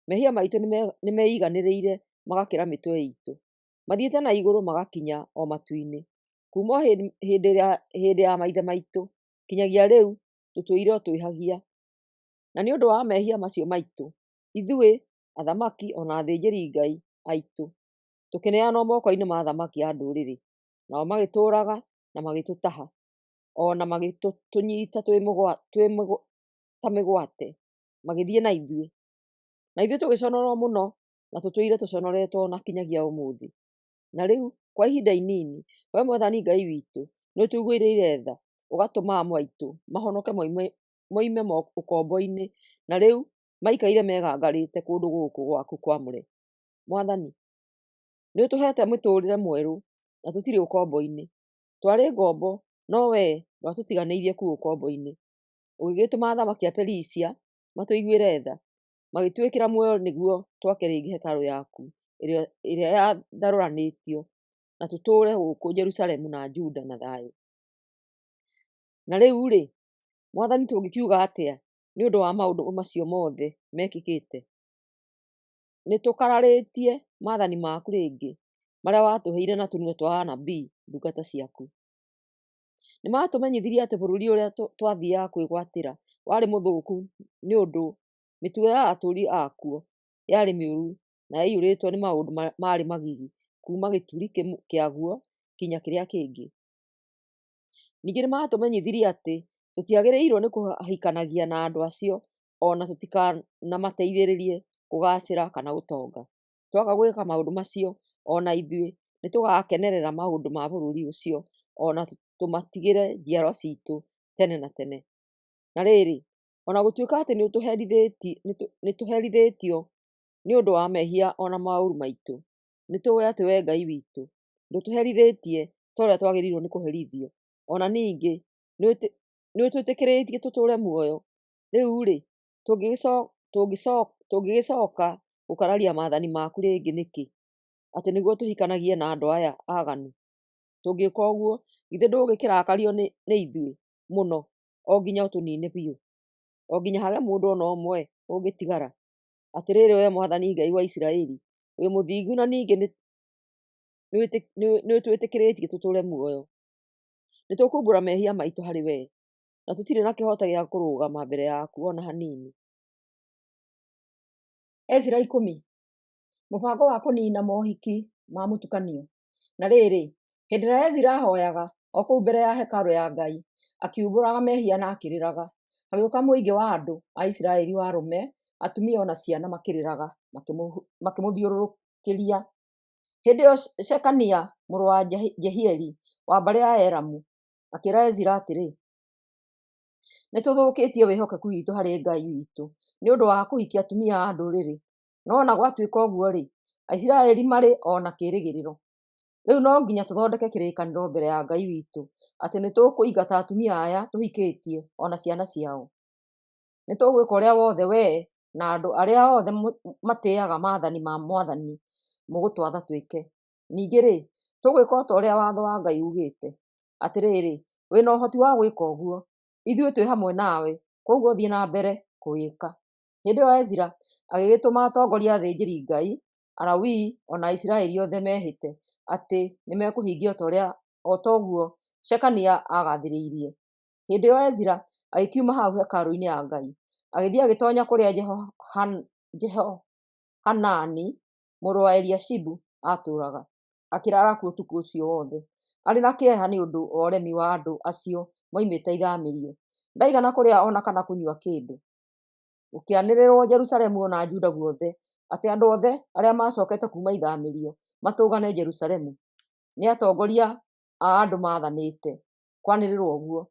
Mehia maitũ nĩmeiganĩrĩire magakĩra mĩtwe iitũ, mathiĩte na igũrũ magakinya o matu-inĩ. Kuuma o hĩndĩ ya maithe maitũ kinyagia rĩu tũtũire o twĩhagia. Na nĩ ũndũ wa mehia macio maitũ, ithuĩ, athamaki o na athĩnjĩri-Ngai aitũ, tũkĩneanwo moko-inĩ ma athamaki a ndũrĩrĩ, nao magĩtũũraga na magĩtũtaha, o na magĩtũnyiita ta mĩgwate, magĩthiĩ na ithuĩ. Na ithuĩ tũgĩconorwo mũno, na tũtũire tũconoretwo o na kinyagia ũmũthĩ. Na rĩu, kwa ihinda inini, Wee Mwathani Ngai witũ, nĩũtũiguĩrĩire tha, ũgatũma amwe aitũ mahonoke moime ũkombo-inĩ, na rĩu maikaire megangarĩte kũndũ gũkũ gwaku kwamũre. Mwathani, nĩũtũheete mĩtũũrĩre mwerũ, na tũtirĩ ũkombo-inĩ. Twarĩ ngombo, no wee ndwatũtiganĩirie kũu ũkombo-inĩ. Ũgĩgĩtũma athamaki a Perisia matũiguĩre tha, magĩtwĩkĩra muoyo nĩguo twake rĩngĩ hekarũ yaku ĩrĩa yatharũranĩtio, na tũtũũre gũkũ Jerusalemu na Juda na thayũ. Na rĩu-rĩ, Mwathani, tũngĩkiuga atĩa nĩ ũndũ wa maũndũ macio mothe mekĩkĩte? Nĩtũkararĩtie maathani maku rĩngĩ, marĩa watũheire na tũnua twa anabii ndungata ciaku. Nĩmatũmenyithirie atĩ bũrũri ũrĩa twathiiaga kwĩgwatĩra warĩ mũthũku nĩ ũndũ mĩtugo ya atũũri akuo yarĩ mĩũru na yaiyũrĩtwo nĩ maũndũ marĩ magigi kuuma gĩturi kĩaguo kinya kĩrĩa kĩngĩ. Ningĩ nĩmatũmenyithirie atĩ tũtiagĩrĩirwo nĩ kũhikanagia na andũ acio o na tũtikanamateithĩrĩrie kũgaacĩra kana gũtonga. Twaga gwĩka maũndũ macio, o na ithuĩ nĩtũgakenerera maũndũ ma bũrũri ũcio o na tũmatigĩre njiarwa ciitũ tene na tene. Na rĩrĩ, o na gũtuĩka atĩ nĩtũherithĩtio nĩ ũndũ wa mehia o na maũru maitũ, nĩtũũĩ atĩ Wee Ngai witũ ndũtũherithĩtie ta ũrĩa twagĩrĩirwo nĩ kũherithio, o na ningĩ nĩũtwĩtĩkĩrĩtie tũtũũre muoyo. Rĩu-rĩ, tũngĩgĩcooka gũkararia maathani maku rĩngĩ nĩkĩ, atĩ nĩguo tũhikanagie na andũ aya aaganu? Tũngĩka ũguo, githĩ ndũgũkĩrakario nĩ ithuĩ mũno o nginya ũtũniine biũ, o nginya hage mũndũ o na ũmwe ũngĩtigara? Atĩrĩrĩ Wee Mwathani Ngai wa Isiraeli, wĩ mũthingu na ningĩ nĩũtwĩtĩkĩrĩtie tũtũũre muoyo. Nĩtũkuumbũra mehia maitũ harĩ wee, na tũtirĩ na kĩhooto gĩa kũrũgama mbere yaku o na hanini. Ezira 10. Mũbango wa kũniina mohiki ma mũtukanio. Na rĩrĩ, hĩndĩ ĩrĩa Ezira aahoyaga o kũu mbere ya hekarũ ya Ngai, akiumbũraga mehia na akĩrĩraga, hagĩũka mũingĩ wa andũ a Isiraeli wa arũme, atumia o na ciana makĩrĩraga makĩmũthiũrũrũkĩria. Hĩndĩ ĩyo Shekania mũrũ wa Jehieli wa mbarĩ ya Elamu akĩĩra Ezira atĩrĩ, Nĩtũthũkĩtie wĩhokeku witũ harĩ Ngai witũ nĩ ũndũ wa kũhikia atumia a ndũrĩrĩ. No o na gwatuĩka ũguo-rĩ, Aisiraeli marĩ o na kĩĩrĩgĩrĩro. Rĩu no nginya tũthondeke kĩrĩkanĩro mbere ya Ngai witũ atĩ nĩtũkũingata atumia aya tũhikĩtie o na ciana ciao. Nĩtũgwĩka ũrĩa wothe wee na andũ arĩa othe matĩĩaga maathani ma Mwathani mũgũtwatha twĩke. Ningĩ-rĩ, tũgwĩka o ta ũrĩa watho wa Ngai uugĩte. Atĩrĩrĩ, wĩ na ũhoti wa gwĩka ũguo. Ithuĩ twĩ hamwe nawe, kwoguo thiĩ na mbere kũwĩka. Hĩndĩ ĩo Ezara agĩgĩtũma atongoria a athĩnjĩri-Ngai, Alawii, o na Aisiraeli othe mehĩte atĩ nĩmekũhingia o ta ũguo Shekania aagathĩrĩirie. Hĩndĩ ĩo Ezara agĩkiuma hau hekarũ-inĩ ya Ngai, agĩthiĩ agĩtonya kũrĩa Jehohanani mũrũ wa Eliashibu aatũũraga, akĩraara kuo ũtukũ ũcio wothe, arĩ na kĩeha nĩ ũndũ wa ũremi wa andũ acio moimĩte ithamĩrio; ndaigana kũrĩa o na kana kũnyua kĩndũ. Gũkĩanĩrĩrũo Jerusalemu o na Juda guothe atĩ andũ othe arĩa maacokete kuuma ithamĩrio matũngane Jerusalemu. Nĩ atongoria a andũ maathanĩte kwanĩrĩrũo ũguo,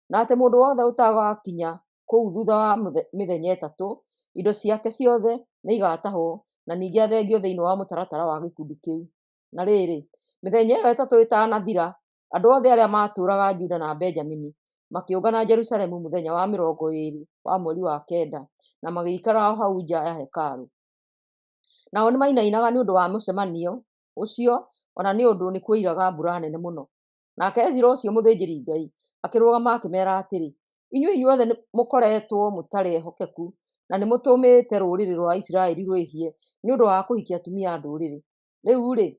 na atĩ mũndũ wothe ũtagakinya kũu thutha wa mĩthenya 3, indo ciake ciothe nĩigatahwo na ningĩ athengio thĩinĩ wa mũtaratara wa gĩkundi kĩu. Na rĩrĩ, mĩthenya ĩyo 3 ĩtanathira, andũ othe arĩa maatũũraga Juda na Benjamini makĩũngana Jerusalemu mũthenya wa 20 wa mweri wa kenda, na magĩikara o hau nja ya hekarũ. Nao nĩmainainaga nĩ ũndũ wa mũcemanio ũcio, o na nĩ ũndũ nĩkwoiraga mbura nene mũno. Nake Ezara ũcio mũthĩnjĩri-Ngai akĩrũgama akĩmeera atĩrĩ, Inyuĩ inyuothe mũkoretwo mũtarĩ ehokeku na nĩmũtũmĩte rũrĩrĩ rwa Isiraeli rwĩhie nĩ ũndũ wa kũhikia atumia a ndũrĩrĩ. Rĩu-rĩ,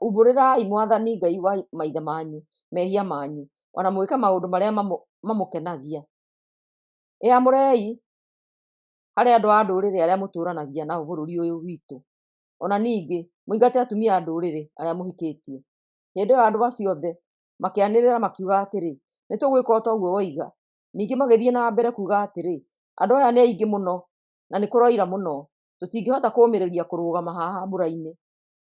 umbũrĩrai Mwathani Ngai wa maithe manyu mehia manyu, o na mwĩke maũndũ marĩa mamũkenagia. Ĩamũrei harĩ andũ a ndũrĩrĩ arĩa mũtũũranagia nao bũrũri ũyũ witũ, o na ningĩ mũingate atumia a ndũrĩrĩ arĩa mũhikĩtie. Hĩndĩ ĩyo andũ acio othe makĩanĩrĩra makiuga atĩrĩ, Nĩtũgwĩka o ta ũguo woiga. Ningĩ magĩthiĩ na mbere kuuga atĩrĩ, Andũ aya nĩ aingĩ mũno, na nĩkũroira mũno, tũtingĩhota kũũmĩrĩria kũrũgama haha mbura-inĩ.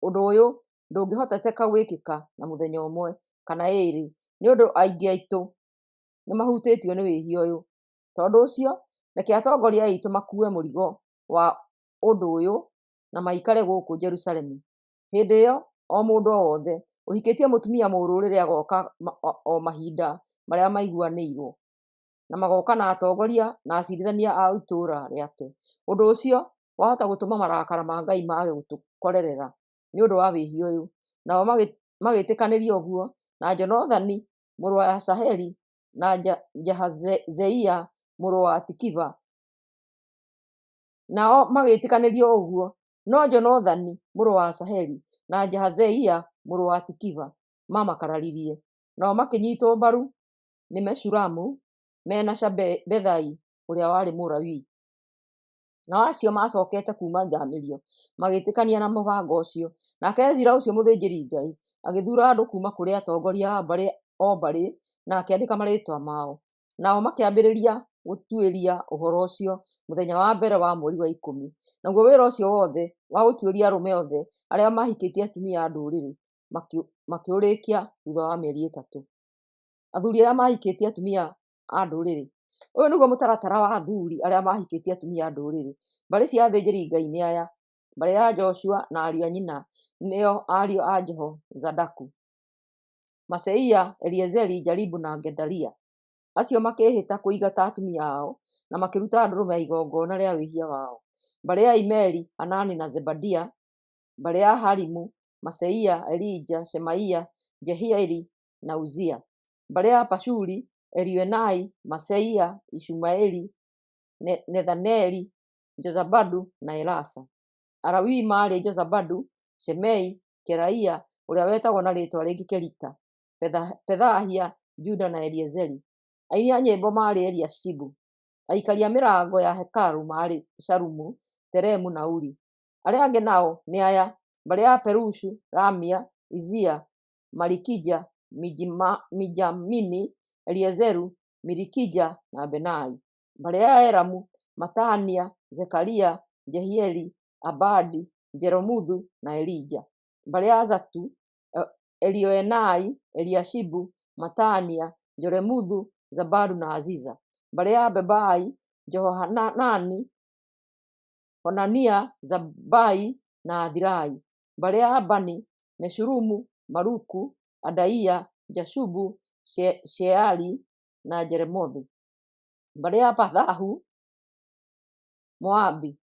Ũndũ ũyũ ndũngĩhotekeka gwĩkĩka na mũthenya ũmwe kana 2, nĩ ũndũ aingĩ aitũ nĩmahutĩtio nĩ wĩhia ũyũ. Tondũ ũcio, reke atongoria aitũ makuue mũrigo wa ũndũ ũyũ na maikare gũkũ Jerusalemu. Hĩndĩ ĩyo o mũndũ o wothe ũhikĩtie mũtumia mũrũrĩrĩ agooka o mahinda marĩa maiguanĩirwo, na magooka na atongoria na aciirithania a itũũra rĩake. Ũndũ ũcio wahota gũtũma marakara ma Ngai mage gũtũkorerera nĩ ũndũ wa wĩhia ũyũ. Nao magĩtĩkanĩria ũguo, na Jonathani mũrũ wa Asaheli na Jahazeia mũrũ wa Tikiva. Nao magĩtĩkanĩria ũguo, no Jonathani mũrũ wa Asaheli na Jahazeia mũrũ wa Tikiva maamakararirie. Nao makĩnyiitwo mbaru nĩ Meshulamu me na Shabethai ũrĩa warĩ Mũlawii. Nao acio maacokete kuuma ithamĩrio magĩtĩkania na mũbango ũcio. Nake Ezara ũcio mũthĩnjĩri-Ngai agĩthuura andũ kuuma kũrĩ atongoria a mbarĩ o mbarĩ na akĩandĩka marĩĩtwa mao. Nao makĩambĩrĩria gũtuĩria ũhoro ũcio mũthenya wa mbere wa mweri wa 10. Naguo wĩra ũcio wothe wa gũtuĩria arũme othe arĩa maahikĩtie atumia a ndũrĩrĩ makĩũrĩkia thutha wa mĩeri 3. Athuri arĩa maahikĩtie atumia a ndũrĩrĩ. Ũyũ nĩguo mũtaratara wa athuri arĩa maahikĩtie atumia a ndũrĩrĩ. Mbarĩ cia athĩnjĩri-Ngai nĩ aya: mbarĩ ya Joshua na ariũ a nyina, nĩo ariũ a Jehozadaku: Maaseia, Eliezeri, Jaribu na Gedalia. Acio makĩĩhĩta kũingata atumia ao, na makĩruta ndũrũme ya igongona rĩa wĩhia wao. Mbarĩ ya Imeri, Hanani na Zebadia; mbarĩ ya Harimu, Maaseia, Elija, Shemaia, Jehieli na Uzia; mbarĩ ya Pashuri, Elioenai, Maaseia, Ishumaeli, Nethaneli, Jozabadu na Elasa. Alawii maarĩ Jozabadu, Shimei, Kelaia ũrĩa wetagwo na rĩĩtwa rĩngĩ Kelita, Pethahia, Juda na Eliezeri. Aini a nyĩmbo maarĩ Eliashibu. Aikaria a mĩrango ya hekarũ maarĩ Shalumu, Telemu na Uri. Arĩa angĩ nao nĩ aya: mbarĩ ya Perushu, Ramia, Izia, Malikija, Mijamini, Eliezeru, Milikija na Benai. Mbarĩ ya Elamu, Matania, Zekaria, Jehieli, Abadi, Jeromuthu na Elija. Mbarĩ ya Zatu, Elioenai, Eliashibu, Matania, Jeremuthu, Zabadu na Aziza. Mbarĩ ya Bebai, Jehohanani, Honania, Zabai na Athilai. Mbarĩ ya Bani, Meshulamu, Maluku, Adaia, Jashubu, Sheali na Jeremothu. Mbarĩ ya Pathahu Moabi,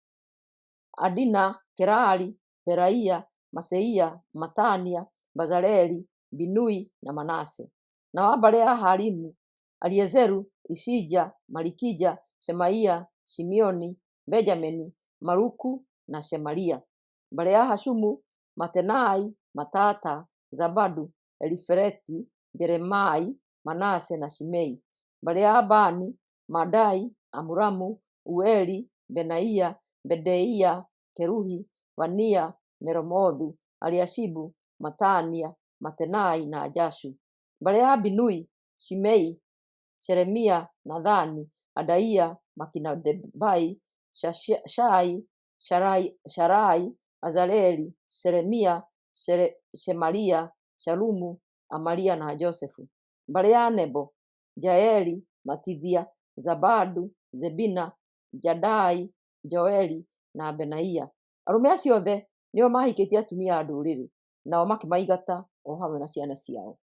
Adina, Kelali, Pelaia, Maseia, Matania, Bezaleli, Binui na Manase. Nao a mbarĩ ya Harimu, Eliezeru, Ishija, Malikija, Shemaia, Shimeoni, Benjamini, Maluku na Shemaria. Mbarĩ ya Hashumu: Matenai, Matata, Zabadu, Elifeleti, Jeremai, Manase na Shimei. Mbarĩ ya Bani: Madai, Amuramu, Ueli, Benaia, Bedeia, Keluhi, Vania, Meromothu, Eliashibu, Matania, Matenai na Jashu. Mbarĩ ya Binui: Shimei, Shelemia, Nathani, Adaia, Makinadebai, Shashai, Sharai, Azareli, Shelemia, Shemaria, Shalumu, Amaria na Josefu. Mbarĩ ya Nebo: Jaeli, Matithia, Zabadu, Zebina, Jadai, Joeli na Benaia. Arũme acio othe nĩo maahikĩtie atumia a ndũrĩrĩ, nao makĩmaingata o hamwe na ciana ciao.